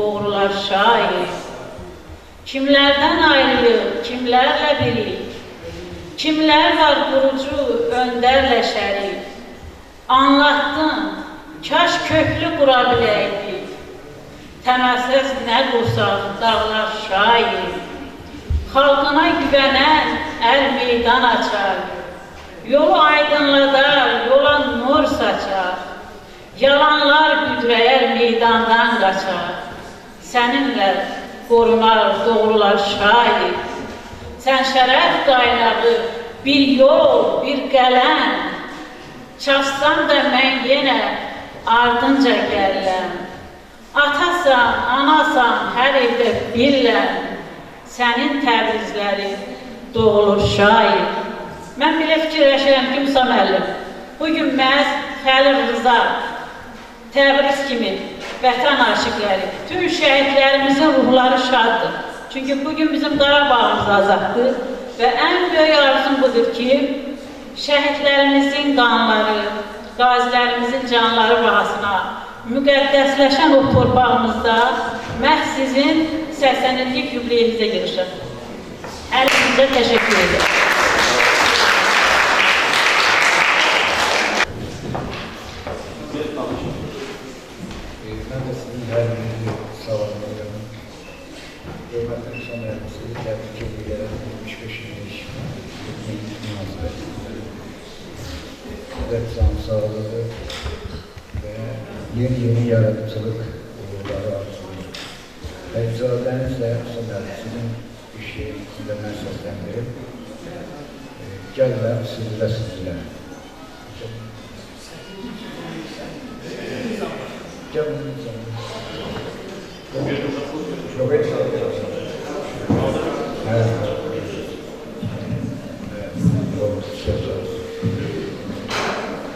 N: oğrular şair. Kimlərdən ayrıyıq, kimlərlə birik? Kimlər var qurucu, öndərlə şərik? Anlatdın, kaş köklü qura biləydik. Təməlsiz nə qursaq, dağlar şair. Xalqına güvənən əl meydan açar. Yolu aydınladar, yola nur saçar. Yalanlar büdrəyər, meydandan qaçar. Səninlə qorunar, doğrular şair. Sən şərəf qaynağı, bir yol, bir qələm. Çaşsam da mən yenə ardınca gəlirəm. Atasan, anasan, hər evdə birləm. Sənin Təbrizləri doğulur şair. Mən belə fikirləşirəm ki, Musa müəllim, bugün məhz Xəlil Rza, Təbriz kimi vətən aşiqləri, bütün şəhidlərimizin ruhları şaddır. Çünki bugün bizim Qarabağımız azaddır və ən böyük arzum budur ki, şəhidlərimizin qanları, qazilərimizin canları bahasına müqəddəsləşən o torpağımızda məhz sizin 80 illik yubileyinizə yığışır. Hər birinizə təşəkkür edirəm.
O: Mən də sizin hər birinizi salamlayıram. Hörmətli Musa müəllim, sizi təbrik edirəm. 75 illik münasibətilə. Sizə can sağlığı və yeni-yeni yaradıcılıq uğurları arzulayıram. Və icazənizlə Musa müəllim, sizin bir şeirinizi də mən səsləndirim. Gəlirəm süzülə süzülə.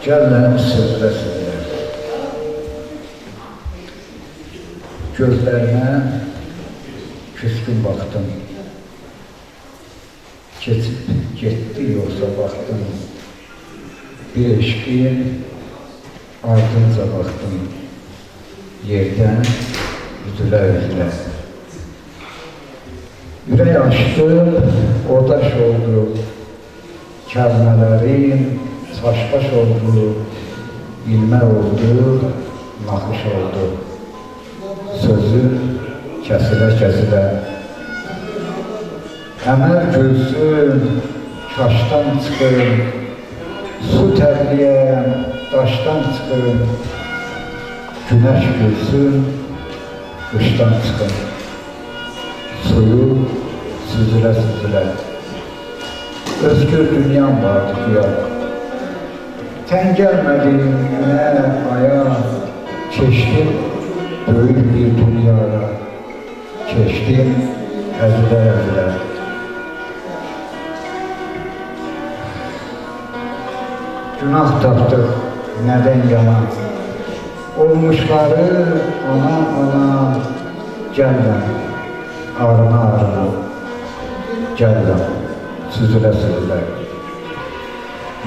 O: Gəlirəm süzülə süzülə. Gözlərinə küskün baxdım. Keçib getdi yoxsa baxdım. Bir eşqin ardınca baxdım. Yerdən üzülə üzülə. Ürək açdı, odaş oldu. Kəlmələrim çaşbaş oldu. İlmə oldu, naxış oldu. Sözün kəsilə-kəsilə. Əməl gülsün, kaşdan çıxın, su tərliyəm, daşdan çıxın, günəş gülsün, qışdan çıxın, suyu süzülə-süzülə. Özgür dünyam vardı güya, tən gəlmədim günə, aya, keçdim böyük bir dünyaya, keçdim əzilə-əzilə. Günah tapdıq nədən yana, olmuşları ana-ana, gəlmə, arına-arına, gəlmə, süzülə-süzülə.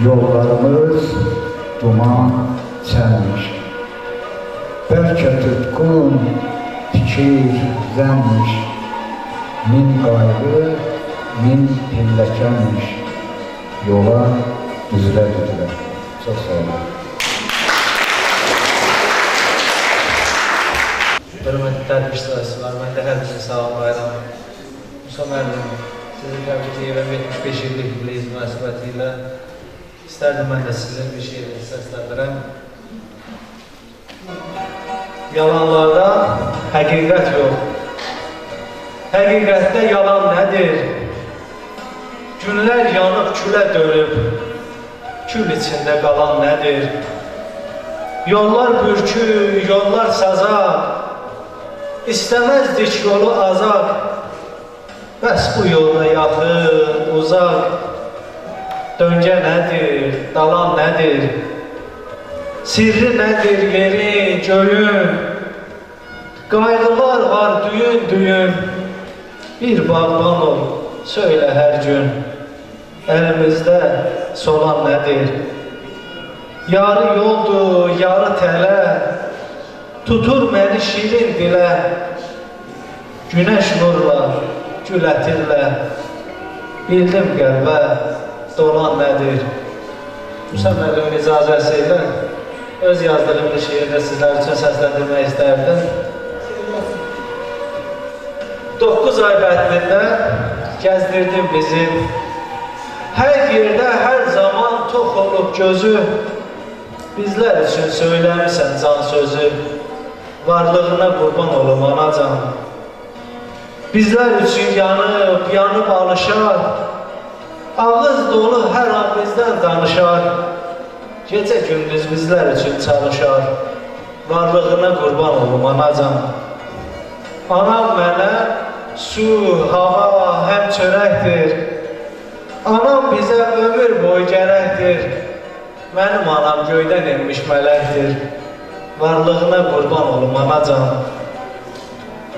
O: Yollarımız duman sənmiş, bəlkə tutqun fikir zənmiş, min qayğı, min pilləkənmiş, yola düzülə-düzülə. Çox sağ olun.
P: Hörmətli tədbir iştirakçılar, mən də hər birini salamlayıram. Musa müəllim, sizi təbrik edirəm 75 illik yubileyiz münasibəti ilə. İstərdim mən də sizin bir şeirinizi səsləndirəm. Yalanlarda həqiqət yox. Həqiqətdə yalan nədir? Günlər yanıb külə dönüb, kül içində qalan nədir? Yollar bürkü, yollar sazaq, İstəməzdik yolu azaq, bəs bu yolda yaxın, uzaq. Döngə nədir, dalan nədir? Sirri nədir yerin, göyün? Qayğılar var düyün-düyün, bir bağban ol, söylə hər gün. Əlimizdə solan nədir? Yarı yoldur, yarı tələ, tutur məni şirin dilə. Günəş nurla, gül ətirlə, bildim qəlbə dolan nədir? Musa müəllimin icazəsi ilə öz yazdığım bir şeiri də sizlər üçün səsləndirmək istərdim. 9 ay bətnində gəzdirdin bizi. Hər yerdə, hər zaman tox olub gözü, bizlər üçün söyləmirsən can sözü, varlığına qurban olum anacan. Bizlər üçün yanıb, yanıb alışar, ağız dolu hər an bizdən danışar, gecə gündüz bizlər üçün çalışar, varlığına qurban olum anacan. Anam mənə su, hava, həm çörəkdir, anam bizə ömür boyu gərəkdir, mənim anam göydən enmiş mələkdir, varlığına qurban olum anacan.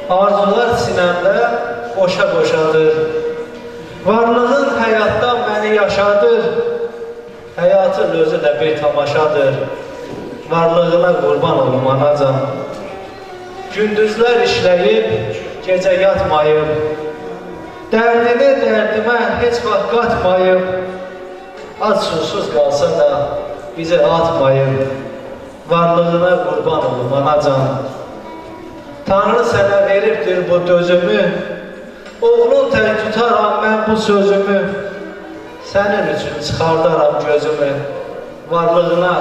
P: Arzular sinəmdə boşa-boşadır, varlığın həyatdan məni yaşadır, həyatın özü də bir tamaşadır, varlığına qurban olum anacan. Gündüzlər işləyib, gecə yatmayıb, dərdini dərdimə heç vaxt qatmayıb, ac susuz qalsa da bizi atmayıb, varlığına qurban olum anacan. Tanrı sənə veribdir bu dözümü, oğlun tək tutaram mən bu sözümü, sənin üçün çıxardaram gözümü, varlığına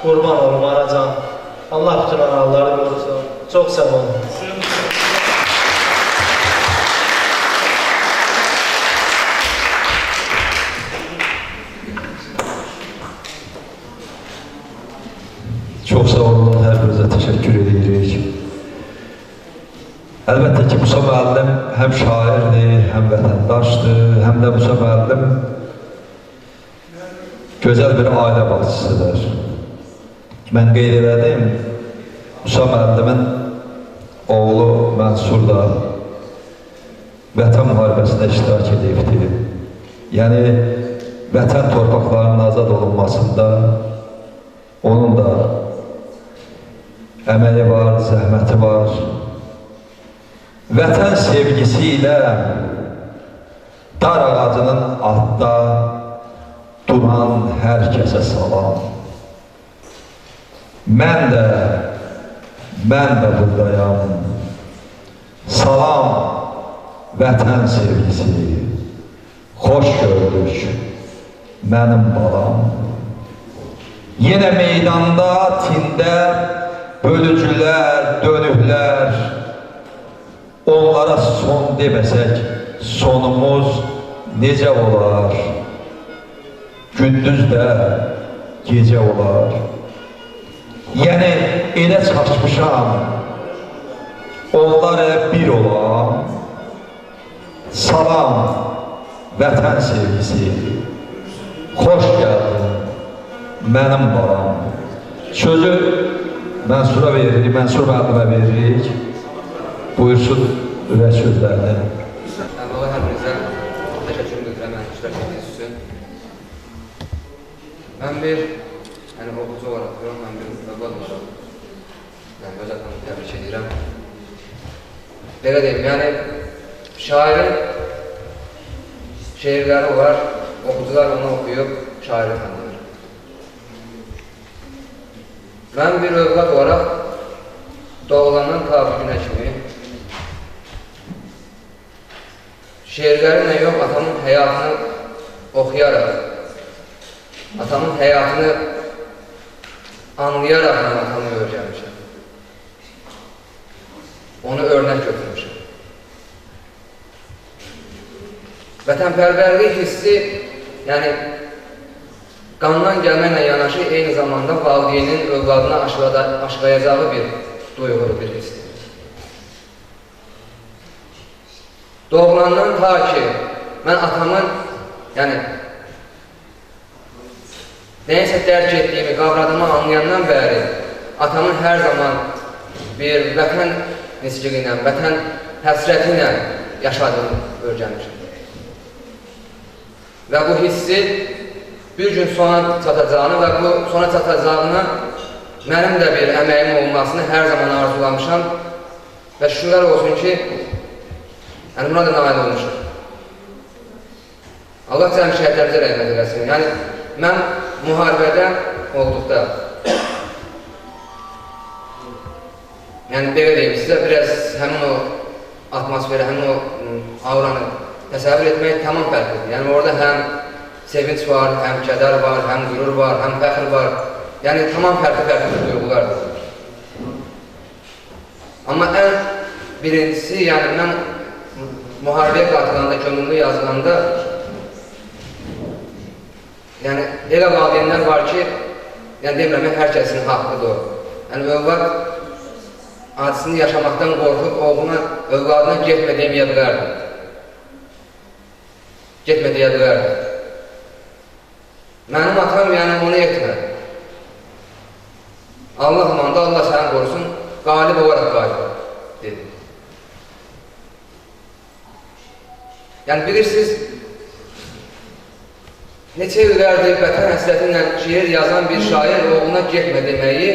P: qurban olum anacan. Allah bütün anaları qorusun. Çox sağ olun.
B: Çox sağ olun, hər birinizə təşəkkür edirik. Əlbəttə ki, Musa müəllim həm şairdir, həm vətəndaşdır, həm də Musa müəllim gözəl bir ailə başçısıdır. Mən qeyd elədim, Musa müəllimin oğlu Mənsur da vətən müharibəsində iştirak edibdir. Yəni, vətən torpaqlarının azad olunmasında onun da əməyi var, zəhməti var. Vətən sevgisi ilə dar ağacının altda duran hər kəsə salam. Mən də buradayam, vətən sevgisi. Xoş gördük, mənim balam. Yenə meydanda, tində bölücülər, dönüblər. Onlara son deməsək, sonumuz necə olar? Gündüz də gecə olar. Yəni, elə çaşmışam, onlar elə bir olan. Salam, vətən sevgisi. Xoş gəldin, mənim balam. Sözü Mənsura veririk, Mənsur müəllimə veririk. Buyursun ürək sözlərini.
Q: Əvvəla hər birinizə təşəkkür bildirirəm, mən iştirak etdiyiniz üçün. Mən bir, yəni oxucu olaraq deyirəm, mən bir övlad olaraq, yəni öz atamı təbrik edirəm. Belə deyim, yəni şairin şeirləri olar, oxucular onu oxuyub şairi tanıyır. Mən bir övlad olaraq doğulandan ta bu günə kimi şeirlərimlə yox, atamın həyatını oxuyaraq, atamın həyatını anlayaraq mən atamı öyrənmişəm. Onu örnək götürmüşəm. Vətənpərvərlik hissi, yəni qandan gəlməklə yanaşı eyni zamanda valideynin övladına aşılayacağı bir duyğudur, bir hissdir. Doğulandan ta ki mən atamın, yəni nəyəsə dərk etdiyimi, qavradığımı anlayandan bəri atamın hər zaman bir vətən niskili ilə, vətən həsrəti ilə yaşadığını öyrənmişəm. Və bu hissi bir gün sona çatacağını və bu sona çatacağını mənim də bir əməyim olmasını hər zaman arzulamışam və şükürlər olsun ki, yəni buna da nail olmuşam. Allah cəmi şəhidlərimizə rəhmət eləsin. Yəni, mən müharibədə olduqda, yəni belə deyim sizə, biraz həmin o atmosferi, həmin o auranı təsəvvür etmək tamam fərqlidir. Yəni orada həm sevinç var, həm kədər var, həm qürur var, həm fəxr var. Yəni tamam fərqli-fərqli duyğulardır. Amma ən birincisi, yəni mən müharibəyə qatılanda, könüllü yazılanda, yəni elə valideynlər var ki, yəni demirəm, hər kəsin haqqıdır o. Yəni övlad acısını yaşamaqdan qorxub oğluna, övladına getmə deməyə bilərdi. Getmə deyə bilərdi. Mənim atam, yəni onu etmə. Allah amanda, Allah səni qorusun, qalib olaraq qalib, dedi. Yəni bilirsiniz, neçə illərdir vətən həsrəti ilə şeir yazan bir şair oğluna getmə deməyi,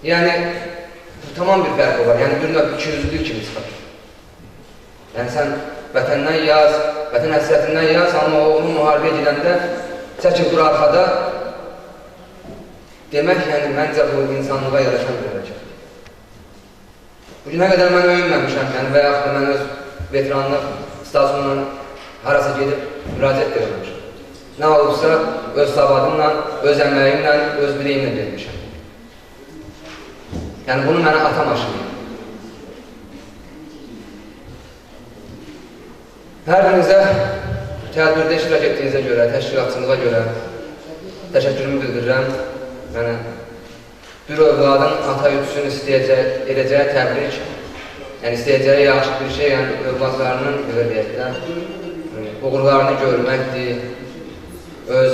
Q: yəni tamam bir fərq var, yəni bir növ ikiyüzlülük kimi çıxar. Yəni sən vətəndən yaz, vətən həsrətindən yaz, amma oğlunun müharibəyə gedəndə çəkib dur arxada demək, yəni məncə bu insanlığa yaraşan bir hərəkətdir. Bu günə qədər mən öyünməmişəm, yəni və yaxud da mən öz veteranlıq statusumla harasa gedib müraciət də eləmişəm. Nə olubsa öz savadımla, öz əməyimlə, öz biliyimlə getmişəm. Yəni bunu mənə atam aşılayıb. Hər birinizə tədbirdə iştirak etdiyinizə görə, təşkilatçılığa görə təşəkkürümü bildirirəm. Yəni, bir övladın ata üçün edəcəyi təbrik, yəni istəyəcəyi yaxşı bir şey, yəni övladlarının, belə deyək də, uğurlarını görməkdir, öz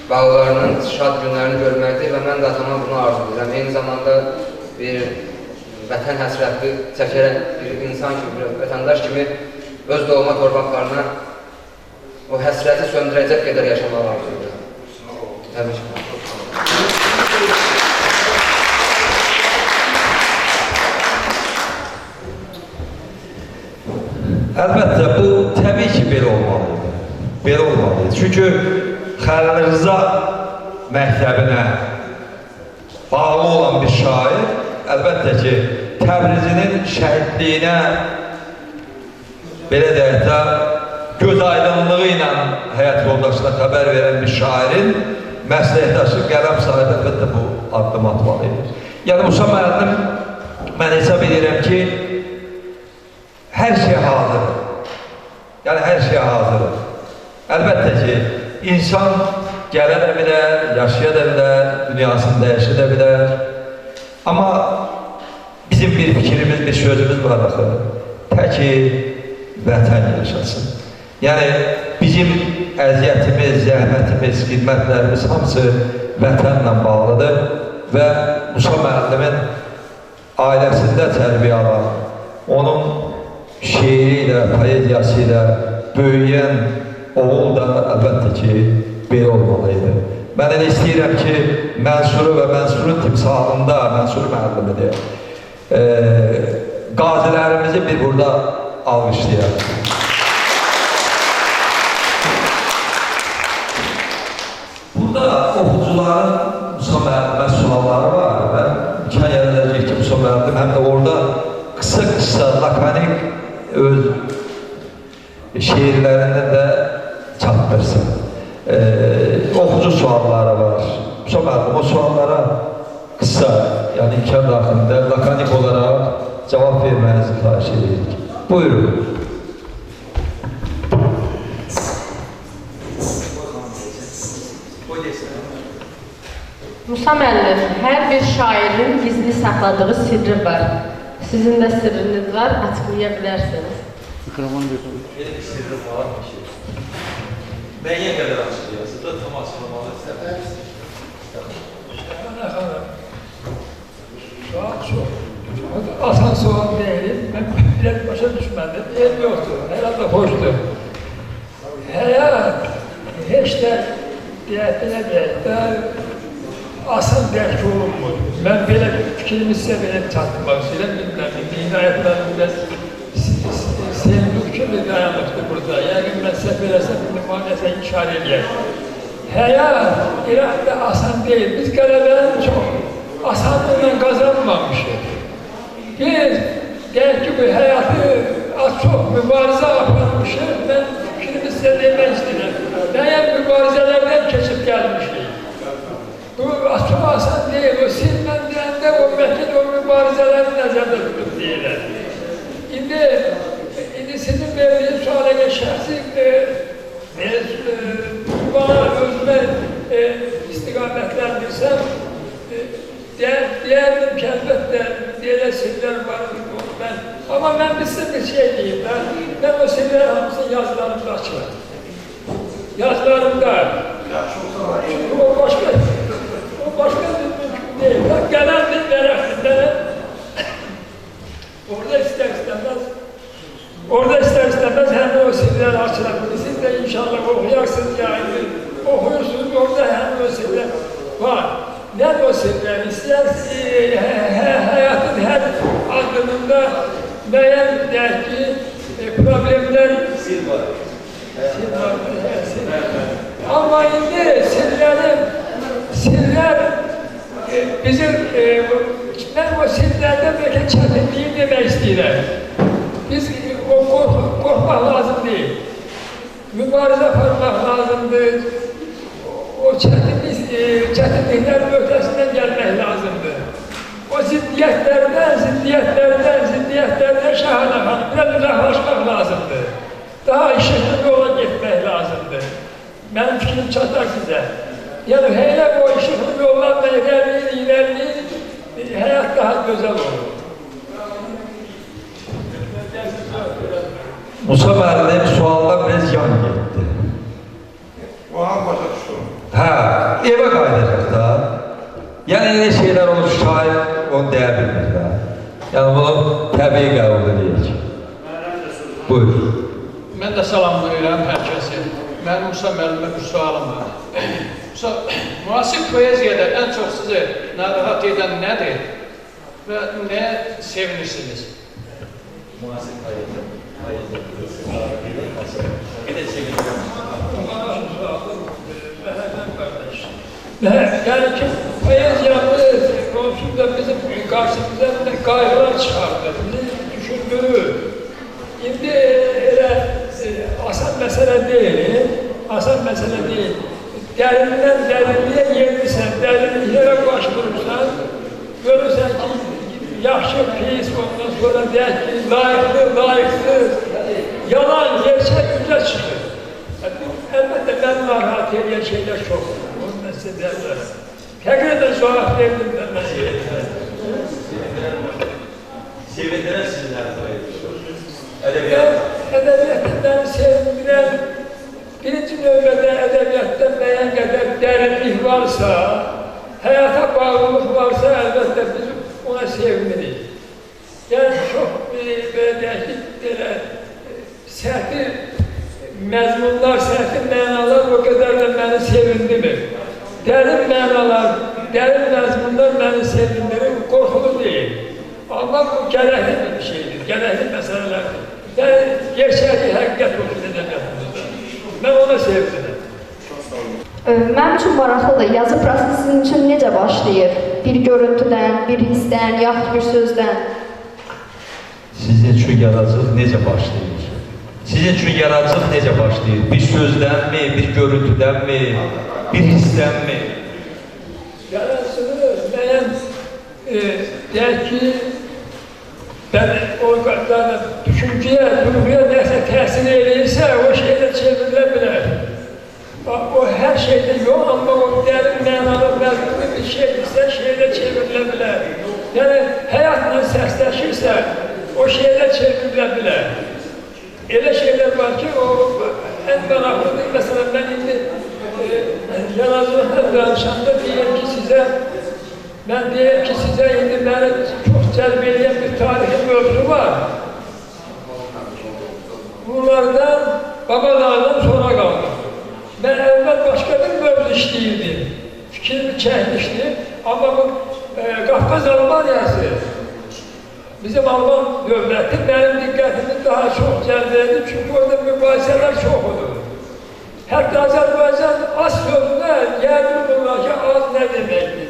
Q: balalarının şad günlərini görməkdir və mən də atama bunu arzulayıram. Eyni zamanda bir vətən həsrəti çəkərək bir insan kimi, bir vətəndaş kimi öz doğma torpaqlarına o həsrəti söndürəcək qədər yaşamağı arzulayıram. Təbrik edirəm.
B: Əlbəttə, bu təbii ki, belə olmalıdır. Belə olmalıdır. Çünki Xəlil Rza məktəbinə bağlı olan bir şair, əlbəttə ki, Təbrizinin şəhidliyinə Belə deyək də, göz aydınlığı ilə həyat yoldaşına xəbər verən bir şairin məsləkdaşı, qələm sahibi əlbəttə bu addım atmalı idi. Yəni Musa müəllim, mən hesab edirəm ki, hər şey hazırdır. Yəni hər şey hazırdır. Əlbəttə ki, insan gələ də bilər, yaşaya da bilər, dünyasını dəyişə də bilər. Amma bizim bir fikrimiz, bir sözümüz var axı. Təki vətən yaşasın. Yəni bizim əziyyətimiz, zəhmətimiz, xidmətlərimiz hamısı vətənlə bağlıdır və Musa müəllimin ailəsində tərbiyə alan, onun şeiri ilə, poeziyası ilə böyüyən oğul da əlbəttə ki, belə olmalı idi. Mən elə istəyirəm ki, Mənsuru və Mənsurun timsalında, Mənsur müəllimidir, qazilərimizi bir burada alqışlayaq. Burada oxucuların Musa müəllimə sualları var. Mən imkan yaradacaq ki, Musa müəllim həm də orada qısa-qısa, lakonik öz şeirlərini də çatdırsın. Oxucu sualları var. Musa müəllim, o suallara qısa, yəni imkan daxilində lakonik olaraq cavab vermənizi xahiş edirik. Buyurun.
I: Musa müəllim, hər bir şairin gizli saxladığı sirri var. Sizin də sirriniz var, açıqlaya bilərsiniz.
O: Mikrofonu götürün.
P: Belə bir sirri var mı ki? Müəyyən qədər açıqlayasın da, tam açıqlamalı istəməlisin.
D: Şəhanə xanım, sual çox asan sual deyil. Mən biraz başa düşmədim. Eyb yoxdur, həyat da xoşdur. Həyat heç də belə deyək də asan dərk olunmur. Mən belə fikrimi sizə belə çatdırmaq istəyirəm, bilmirəm. İndi İnayət müəllim biraz sevdik kimi dayanıqdır burada. Yəqin mən səhv eləsəm, indi bana nəsə işarə eləyər. Həyat elə də asan deyil. Biz qələbəni çox asanlıqla qazanmamışıq. Biz deyək ki, bu həyatı az çox mübarizə aparmışıq. Mən fikrimi sizə demək istəyirəm. Müəyyən mübarizələrdən keçib gəlmişik. Bu çox asan deyil. O silmən deyəndə o məkən o mübarizələri nəzərdə tutub deyirlər. İndi sizin verdiyiniz suala görə şəxsi bana özümə istiqamətləndirsəm, deyərdim ki, əlbəttə, elə sirlər var, onu mən... Amma mən sizə bir şey deyim, mən o sirlər hamısını yazılarımda açıram. Yazılarımda. Çünki o başqa bir mümkün deyil. Qələmdir, vərəqdir, orada istər istəməz həmin o sirlər açılır. Siz də inşallah oxuyarsınız, yəni oxuyursunuz, orada həmin o sirlər var. Nədir o sirlər? İstəyər həyatın hər addımında müəyyən deyək ki, problemlər sir var. Sir var, sir. Amma indi sirlər bizim, mən o sirlərdə bəlkə çətinliyim demək istəyirəm. Biz o qorxmaq lazım deyil. Mübarizə aparmaq lazımdır. O çətinliklərin öhdəsindən gəlmək lazımdır. O ziddiyyətlərdən Şəhanə xanım, biraz uzaqlaşmaq lazımdır. Daha işıqlı yola getmək lazımdır. Mənim fikrim çatar sizə. Yəni, elə o işıqlı yollarla irəliləyir, həyat daha gözəl olur.
B: Musa müəllim sualdan biraz yan getdi.
H: O an başa düşdüm.
B: Hə, evə qayıdacaq da. Yəni, elə şeylər olur, şair onu deyə bilmir də. Yəni, bunu təbii qəbul edək. Buyur.
R: Mən də salamlayıram hər kəsi. Mənim Musa müəllimə bir sualım var. Musa, müasir poeziyada ən çox sizi narahat edən nədir və nəyə sevinirsiniz?
P: Müasir poeziya. Bir də sevinirəm.
D: Yəni ki, poeziyamız onsuz da bizim qarşımıza qayğılar çıxardır, bizi düşündürür. İndi elə məsələ deyil, asan məsələ deyil. Dərindən dərinliyə yenirsən, dərinliklərə baş vurursan, görürsən ki, yaxşı, pis, ondan sonra deyək ki, layiqli, layiqsiz, yalan, gerçək üzə çıxır. Əlbəttə, mən narahat eləyən şeylər çoxdur, onu mən sizə deyə bilərəm. Təqrir də cavab verdim, mən eləyəm.
S: Sevindirən sizi nədir? Ədəbiyyatda.
D: Ədəbiyyatda məni sevindirən, birinci növbədə ədəbiyyatda müəyyən qədər dərinlik varsa, həyata bağlılıq varsa, əlbəttə biz ona sevinirik. Yəni, çox belə deyək ki, belə səthi məzmunlar, səthi mənalar o qədər də məni sevindirmir. Dərin mənalar, dərin məzmunlar məni sevindirir, qorxulu deyil. Amma bu gərəkli bir şeydir, gərəkli məsələlərdir. Yəni, gerçəklik, həqiqət olsun ədəbiyyatımızda. Mən ona sevinirəm.
C: Mənim üçün maraqlıdır, yazı prosesi sizin üçün necə başlayır? Bir görüntüdən, bir hissdən, yaxud bir sözdən?
B: Sizin üçün yaradıcılıq necə başlayır? Sizin üçün yaradıcılıq necə başlayır? Bir sözdənmi, bir görüntüdənmi, bir hissdənmi?
D: Yaradıcılıq müəyyən, deyək ki, mən o düşüncəyə, duyğuya nəsə təsir eləyirsə, o şeylə çevrilə bilər. O hər şeydə yox, amma o dərin mənalı, məzmunlu bir şeydirsə, şeylə çevrilə bilər. Yəni, həyatla səsləşirsə, o şeylə çevrilə bilər. Elə şeylər var ki, o ən maraqlıdır. Məsələn, mən indi yaradıcılıqdan danışanda deyim ki sizə, mən deyim ki sizə indi məni çox cəlb eləyən bir tarixi mövzu var. Bunlardan Babadağ'dan sonra qaldım. Mən əvvəl başqa bir mövzu işləyirdim. Fikrimi çəkmişdim. Amma bu Qafqaz Almaniyası, bizim Alman dövləti mənim diqqətimi daha çox cəlb edir. Çünki orada mübahisələr çox olur. Hətta Azərbaycan az sözünə yəqin bunlar ki, az nə deməkdir?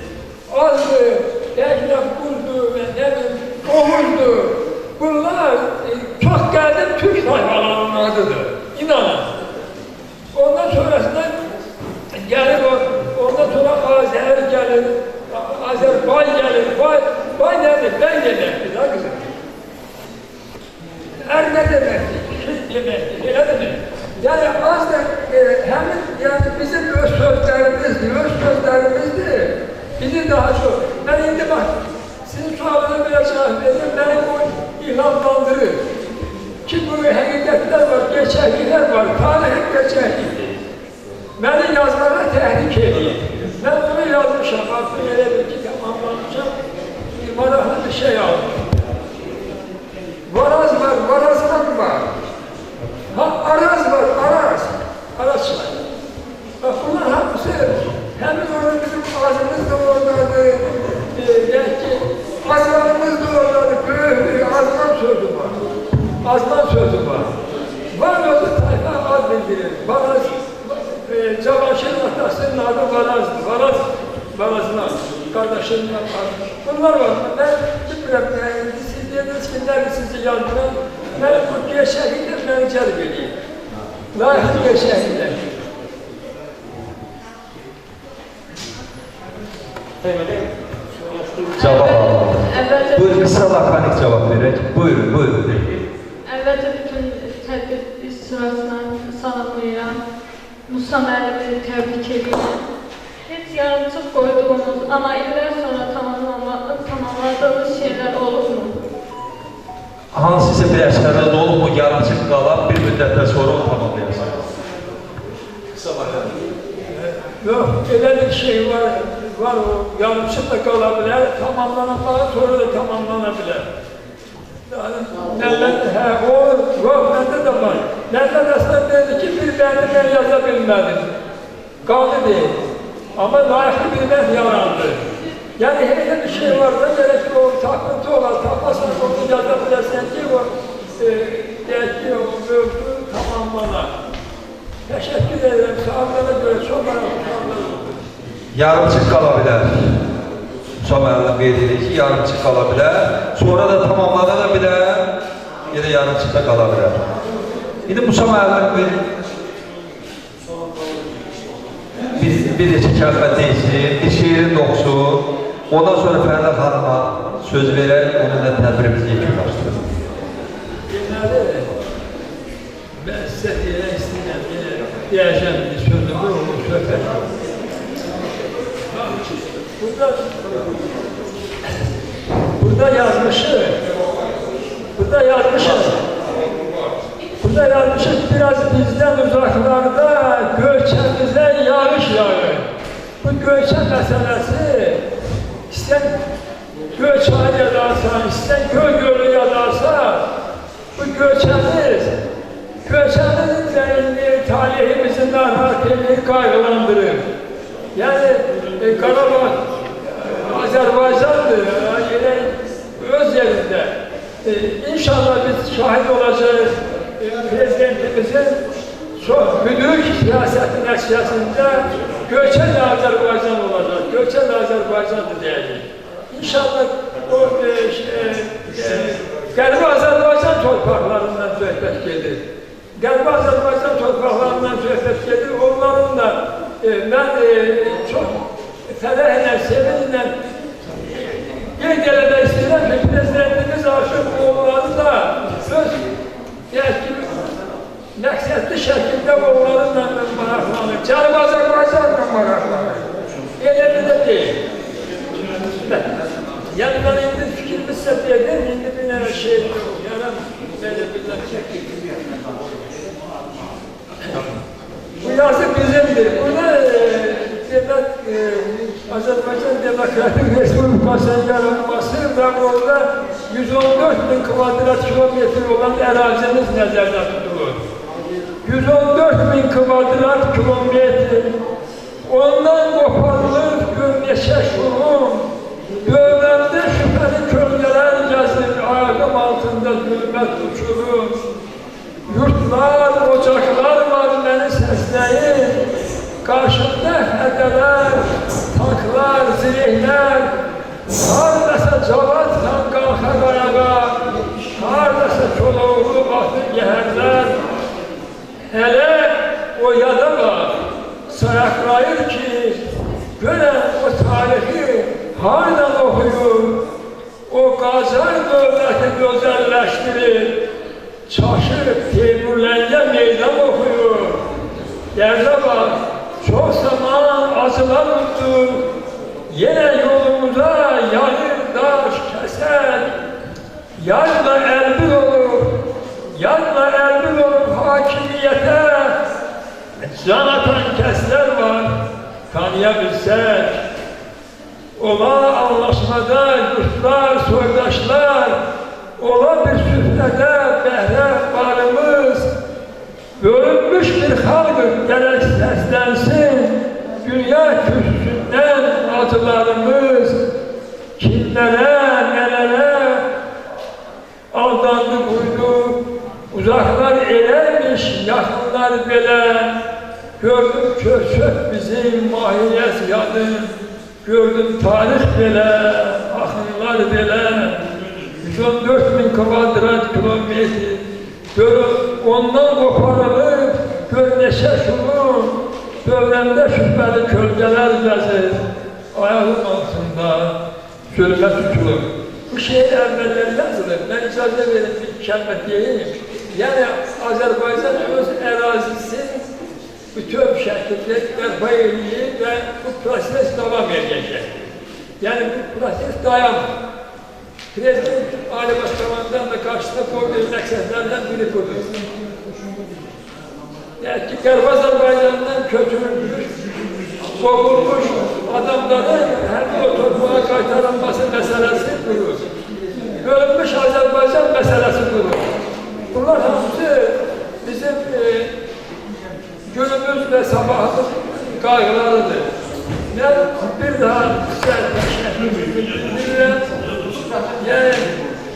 D: Azdır, bəlkə buzdur, nə bilim, oğuzdur. Bunlar çox qədim türk tayfalarının adıdır. İnanın. Ondan sonrasında gəlir, ondan sonra Azər gəlir, Azərbay gəlir, bay nədir? Bəy deməkdir, ha qızım? Ər nə deməkdir? Kişi deməkdir, elə demək. Yəni, az da həmin, yəni bizim öz sözlərimizdir, öz sözlərimizdir. Bizi daha çox. Mən indi bax, sizin sualına belə cavab verir, məni bu ilhamlandırır. Ki, bu həqiqətlər var, gerçəkliklər var, tarixin gerçəklikdir. Məni yazmağa təhrik eləyir. Mən bunu yazmışam, artıq elə bir ki, tamamlanmışam, bir maraqlı bir şey aldım. Varaz var, varazman var. Ha, araz var, araz. Araz çayı. Bax, bunlar hamısı, həmin orada bizim ağacımız da oradadır, deyək ki, azmanımız da oradadır, böyüklük, azman sözü var. Azman sözü var. Var özü tayfa ad bildirir. Varaz, Cavanşirin atasının adı Varazdır. Varaz, Varazlar, qardaşının adı. Bunlar var. Mən bilmirəm, siz dediniz ki, nədir sizi yazdıran, mən bu gerçəkliklər məni cəlb eləyir. Layiqli gerçəkliklər.
B: Cavab alalım. Buyurun, qısa lakonik cavab verək. Buyurun, buyurun.
G: Əvvəlcə bütün tədbir iştirakçılarını salamlayıram. Musa müəllimi təbrik edirəm. Heç yarımçıq qoyduğumuz, amma illər sonra tamamladığımız şeylər olubmu?
B: Hansısa bir əsəriniz olubmu, yarımçıq qalan bir müddətdən sonra onu tamamlayasınız? Qısa bakalım.
D: Yox, elə bir şey var, var o, yarımçıq da qala bilər, tamamlanandan sonra da tamamlana bilər. Hə, o, yox, məndə də var. Məndə əslən dedi ki, bir bəndi mən yaza bilmədim. Qaldı deyil. Amma layiqli bir bənd yarandı. Yəni, elə bir şey var da, gerək ki, o tapıntı olar, tapmasan onu yaza bilərsən ki, o, deyək ki, o mövzu tamamlanar. Təşəkkür edirəm, suallara görə çox maraqlı suallar oldu.
B: Yarımçıq qala bilər. Musa müəllim qeyd edir ki, yarımçıq qala bilər. Sonra da tamamlana da bilər, ya da yarımçıqda qala bilər. İndi Musa müəllim bir bir neçə kəlmə deysin, bir şeirin oxusun. Ondan sonra Fərdə xanıma söz verək, onunla tədbirimizi yekunlaşdırır.
D: Deməli, mən sizə deyək istəyirəm, deyəcəm bir sözümü, onu söhbət. Burada yazmışıq, biraz bizdən uzaqlarda Göyçəmizə yağış yağır. Bu Göyçə məsələsi istən Göyçayı yadarsan, istən Göy gölü yadarsan, bu Göyçəmizin zənginliyi, talihimizin narahat edir, qayğılandırır. Yəni, Qarabağ Azərbaycandır, yenə öz yerində. İnşallah biz şahid olacağız prezidentimizin çox müdrik siyasəti nəticəsində Göyçə də Azərbaycan olacaq, Göyçə də Azərbaycandır deyəcək. İnşallah o Qərbi Azərbaycan torpaqlarından söhbət gedir. Qərbi Azərbaycan torpaqlarından söhbət gedir. Onların da mən çox fərəhlə, sevinclə qeyd eləmək istəyirəm ki, prezidentimiz artıq onları da öz məqsədli şəkildə onlarınla maraqlanır. Cənubi Azərbaycanla maraqlanır. Elə belə deyil. Yəni, mən indi fikrimi sizə dedim, indi bir dənə şey oxuyaram, belə bir Bu yazı bizimdir. Burada demək, Azərbaycan Demokratik Respublikasının yaranması və orada 114 min kvadrat kilometr olan ərazimiz nəzərdə tutulur. 114 min kvadrat kilometr, ondan qoparılır gör neçə şurum, dövrəmdə şübhəli kölgələr gəzir, ayağım altında zülmət uçurur. Yurtlar, ocaqlar var məni səsləyir, qarşımda hədələr, tanklar, zirehlər, haradasa Cavad xan qalxar ayağa, haradasa Koloğlu atı gəhərlər. Hələ o yada bax, sayaqlayır ki, görən o tarixi hardan oxuyur, o Qacar dövləti gözəlləşdirir, çaşır, Teymurləngə meydan oxuyur. Dərdə bax, çox zaman acılar utduq, yenə yolumuza yayır daş kəsər, yayla əlbir olub, hakimiyyətə can atan kəslər var, tanıya bilsək. Ola anlaşmada yurtlar, soydaşlar, ola bir süfrədə bəhrə varımız, bölünmüş bir xalqıq gərək səslənsin, dünya kürsüsündən acılarımız, kimlərə, nələrə aldandı uydu, uzaqlar eləmiş, yaxınlar belə, gördüm köçöp bizim mahiyyət yadın, gördüm tarix belə, axınlar belə, 114 min kvadrat kilometr, görüm ondan qoparılır, gör neçə şurum, dövrəmdə şübhəli kölgələr gəzir, ayağım altında zülmət uçulur. Bu şeir əvvəllər yazılır, mən icazə verin bir kəlmə deyim. Yəni, Azərbaycan öz ərazisini bütöv şəkildə bərpa eləyir və bu proses davam edəcək. Yəni, bu proses dayanmır. Prezident Ali Başkomandan da qarşısında qoyduğu məqsədlərdən biri budur. Yəni ki, Qərbi Azərbaycandan köçürülmüş, qovulmuş adamların həmin o torpağa qaytarılması məsələsi durur. Bölünmüş Azərbaycan məsələsi durur. Bunlar hamısı bizim günümüz və sabahımız qayğılarıdır. Mən bir daha sizə təşəkkür edirəm. Yəni,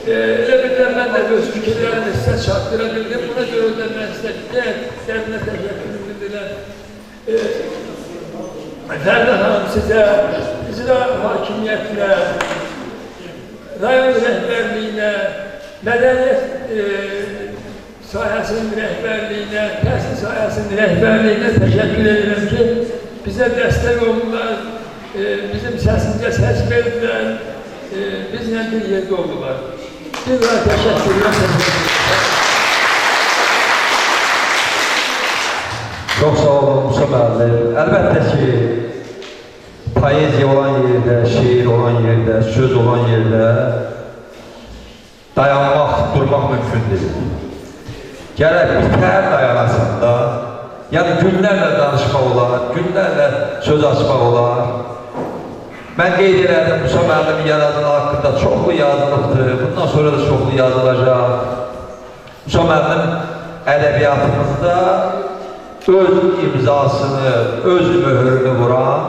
D: elə bilirəm, mən də öz fikirlərimi sizə çatdıra bildim. Buna görə də mən sizə dərinə təşəkkür edirəm. Fərdə xanım sizə, icra hakimiyyətinə, rayon rəhbərliyinə, mədəniyyət sahəsinin rəhbərliyinə, təhsil sahəsinin rəhbərliyinə təşəkkür edirəm ki, Bizə dəstək oldular, bizim səsimizə səs verdilər, bizlə bir yerdə oldular. Bir daha təşəkkür edirəm.
B: Çox sağ olun Musa müəllim. Əlbəttə ki, poeziya olan yerdə, şeir olan yerdə, söz olan yerdə dayanmaq, durmaq mümkün deyil. Gərək bitər dayanasan da, yəni günlərlə danışmaq olar, günlərlə söz açmaq olar. Mən qeyd elədim, Musa müəllimin yaradıcılığı haqqında çoxlu yazılıbdır, bundan sonra da çoxlu yazılacaq. Musa müəllim ədəbiyyatımızda öz imzasını, öz möhürünü vuran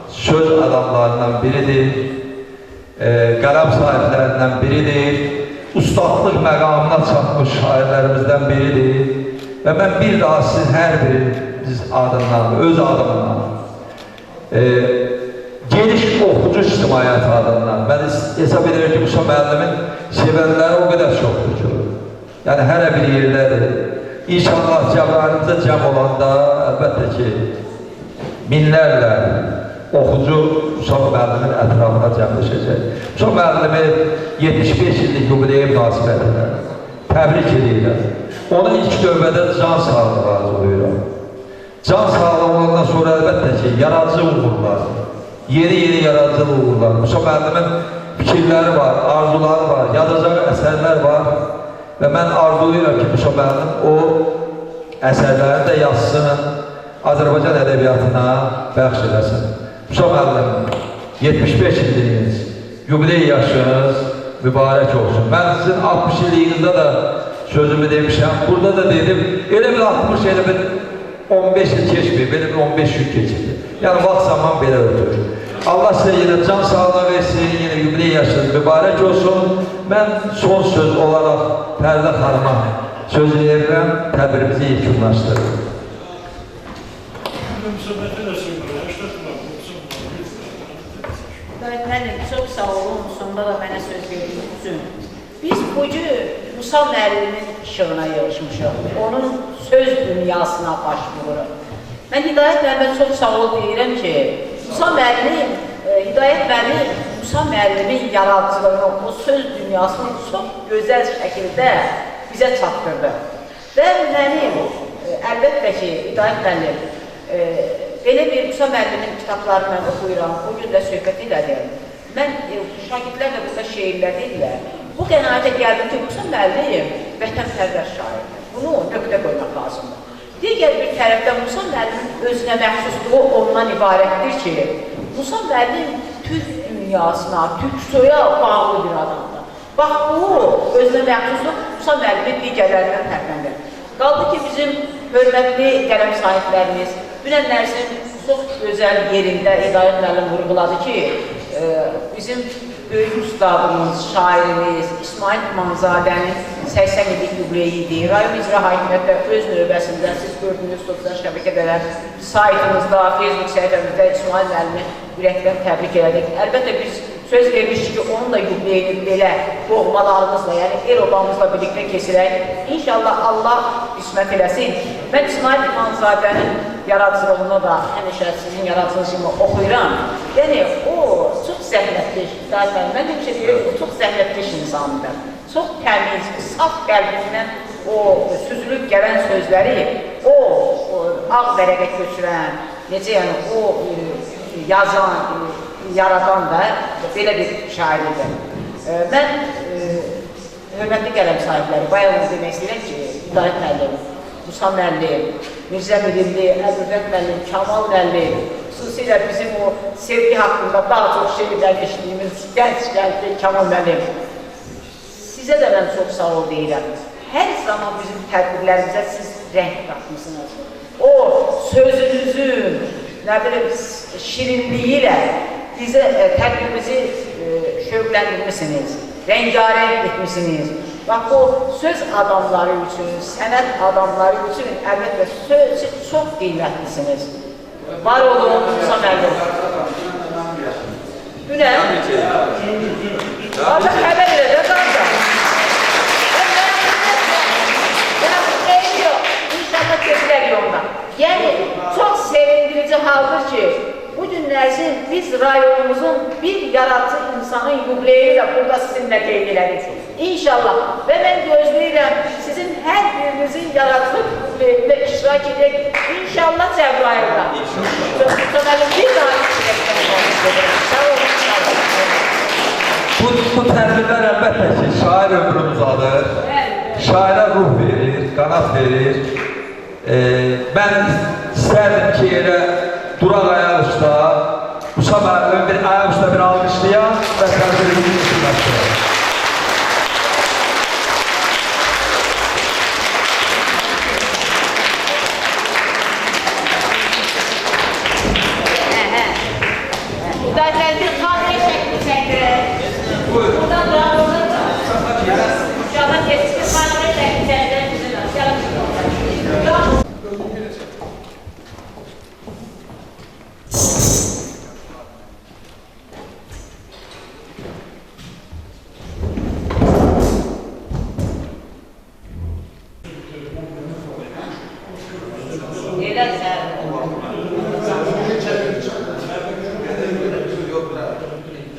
B: söz adamlarından biridir, qələm sahiblərindən biridir, ustadlıq məqamına çatmış şairlərimizdən biridir. Və mən bir daha sizin hər biriniz adından, öz adımdan, geniş oxucu ictimaiyyəti adından, mən hesab edirəm ki, Musa müəllimin sevənləri o qədər çoxdur ki, yəni hər bir yerdədir. İnşallah Cəbrayılımıza cəm olanda, əlbəttə ki, minlərlə oxucu Musa müəllimin ətrafına cəmləşəcək. Musa müəllimi 75 illik yubileyi münasibətilə təbrik edirəm. Ona ilk növbədə can sağlığı arzulayıram. Can sağlığı olandan sonra əlbəttə ki, yaradıcı uğurlar, yeni-yeni yaradıcı uğurlar. Musa müəllimin fikirləri var, arzuları var, yazacağı əsərlər var və mən arzulayıram ki, Musa müəllim o əsərləri də yazsın, Azərbaycan ədəbiyyatına bəxş eləsin. Musa müəllim, 75 illiyiniz, yubiley yaşınız mübarək olsun. Mən sizin 60 illiyinizdə də sözümü demişəm, burada da dedim, elə bir 60, elə bir 15 il keçməyib, elə bir 15 gün keçirdi. Yəni, vaxt zaman belə ötür. Allah sizə yenə can sağlığı versin, yenə yubiley yaşınız mübarək olsun. Mən son söz olaraq Fərdə xanıma söz verirəm, tədbirimizi yekunlaşdırırım.
A: Müəllim, çox sağ olun, sonda da mənə söz verdiyiniz üçün. Biz bugün Musa müəllimin işığına yığışmışıq, onun söz dünyasına baş vururuq. Mən Hidayət müəllimə çox sağ ol deyirəm ki, Musa müəllim, Hidayət müəllim Musa müəllimin yaradıcılığını, o söz dünyasını çox gözəl şəkildə bizə çatdırdı. Və mənim, əlbəttə ki, Hidayət müəllim, belə bir Musa müəllimin kitablarını mən oxuyuram, o gün də söhbət elədim. Mən şagirdlər də burada şeirlər dedilər. Bu qənaətə gəldim ki, Musa müəllim vətənpərvər şairdir. Bunu nöqtə qoymaq lazımdır. Digər bir tərəfdən Musa müəllimin özünə məxsusluğu ondan ibarətdir ki, Musa müəllim türk dünyasına, türk soya bağlı bir adamdır. Bax, bu özünə məxsusluq Musa müəllimi digərlərindən fərqləndir. Qaldı ki, bizim hörmətli qələm sahiblərimiz, dünən Nərsin çox gözəl yerində Hidayət müəllim vurğuladı ki, bizim böyük ustadımız, şairimiz İsmail İmanzadənin 80 illik yubileyi idi. Rayon İcra Hakimiyyəti öz növbəsində siz gördüyünüz sosial şəbəkədə, saytımızda, Facebook səhifəmizdə İsmail müəllimi ürəkdən təbrik elədik. Əlbəttə biz söz vermişdik ki, onun da yubileyini belə doğmalarımızla, yəni el obamızla birlikdə keçirək. İnşallah Allah qismət eləsin. Mən İsmail İmanzadənin yaradıcılığını da həmişə sizin yaradıcılığınız kimi oxuyuram. Yəni, o çox zəhmətkeş, mən həmişə deyirəm, o çox zəhmətkeş insandır. Çox təmiz, saf qəlbindən o süzülüb gələn sözləri, o ağ vərəqə köçürən, necə yəni, o yazan, yaradan da belə bir şairdir. Mən, hörmətli qələm sahibləri, bayaq onu demək istəyirəm ki, Hidayət müəllim, Musa müəllim, Mirzə Mirimli, Əbülfət müəllim, Kamal müəllim, xüsusilə bizim o sevgi haqqında daha çox şeirlər eşitdiyimiz gənc gəldi Kamal müəllim. Sizə də mən çox sağ ol deyirəm. Hər zaman bizim tədbirlərimizə siz rəng qatmısınız. O sözünüzün, nə bilim, şirinliyi ilə bizə tədbirimizi şövqləndirmişsiniz, rəngarəng etmişsiniz. Bax, bu söz adamları üçün, sənət adamları üçün əlbəttə söz çox qiymətlisiniz. Var olun, Musa müəllim. Dünən? Qardaş, xəbər elə də, qardaş. İnşallah keçirərik onda. Yəni, çox sevindirici haldır ki, nəzim biz rayonumuzun bir yaradıcı insanın yubileyini də burada sizinlə qeyd elədik. İnşallah. Və mən gözləyirəm sizin hər birinizin yaradıcılıq yubileyində iştirak edək. İnşallah Cəbrayılda. İnşallah. Bir daha sağ olun.
B: Bu tədbirlər əlbəttə ki, şair ömrünü uzadır, şairə ruh verir, qanat verir. Mən istərdim ki, elə duraq ayaq üstə, Musa müəllimi bir ayaq üstə bir alqışlayan və tədbirimizi yekunlaşdıraq.
A: Zaten bir kahve şekli çəkdirək. Buradan da, buradan da. İnşallah keskin kahve şekli çəkdirək.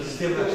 S: Sistemler.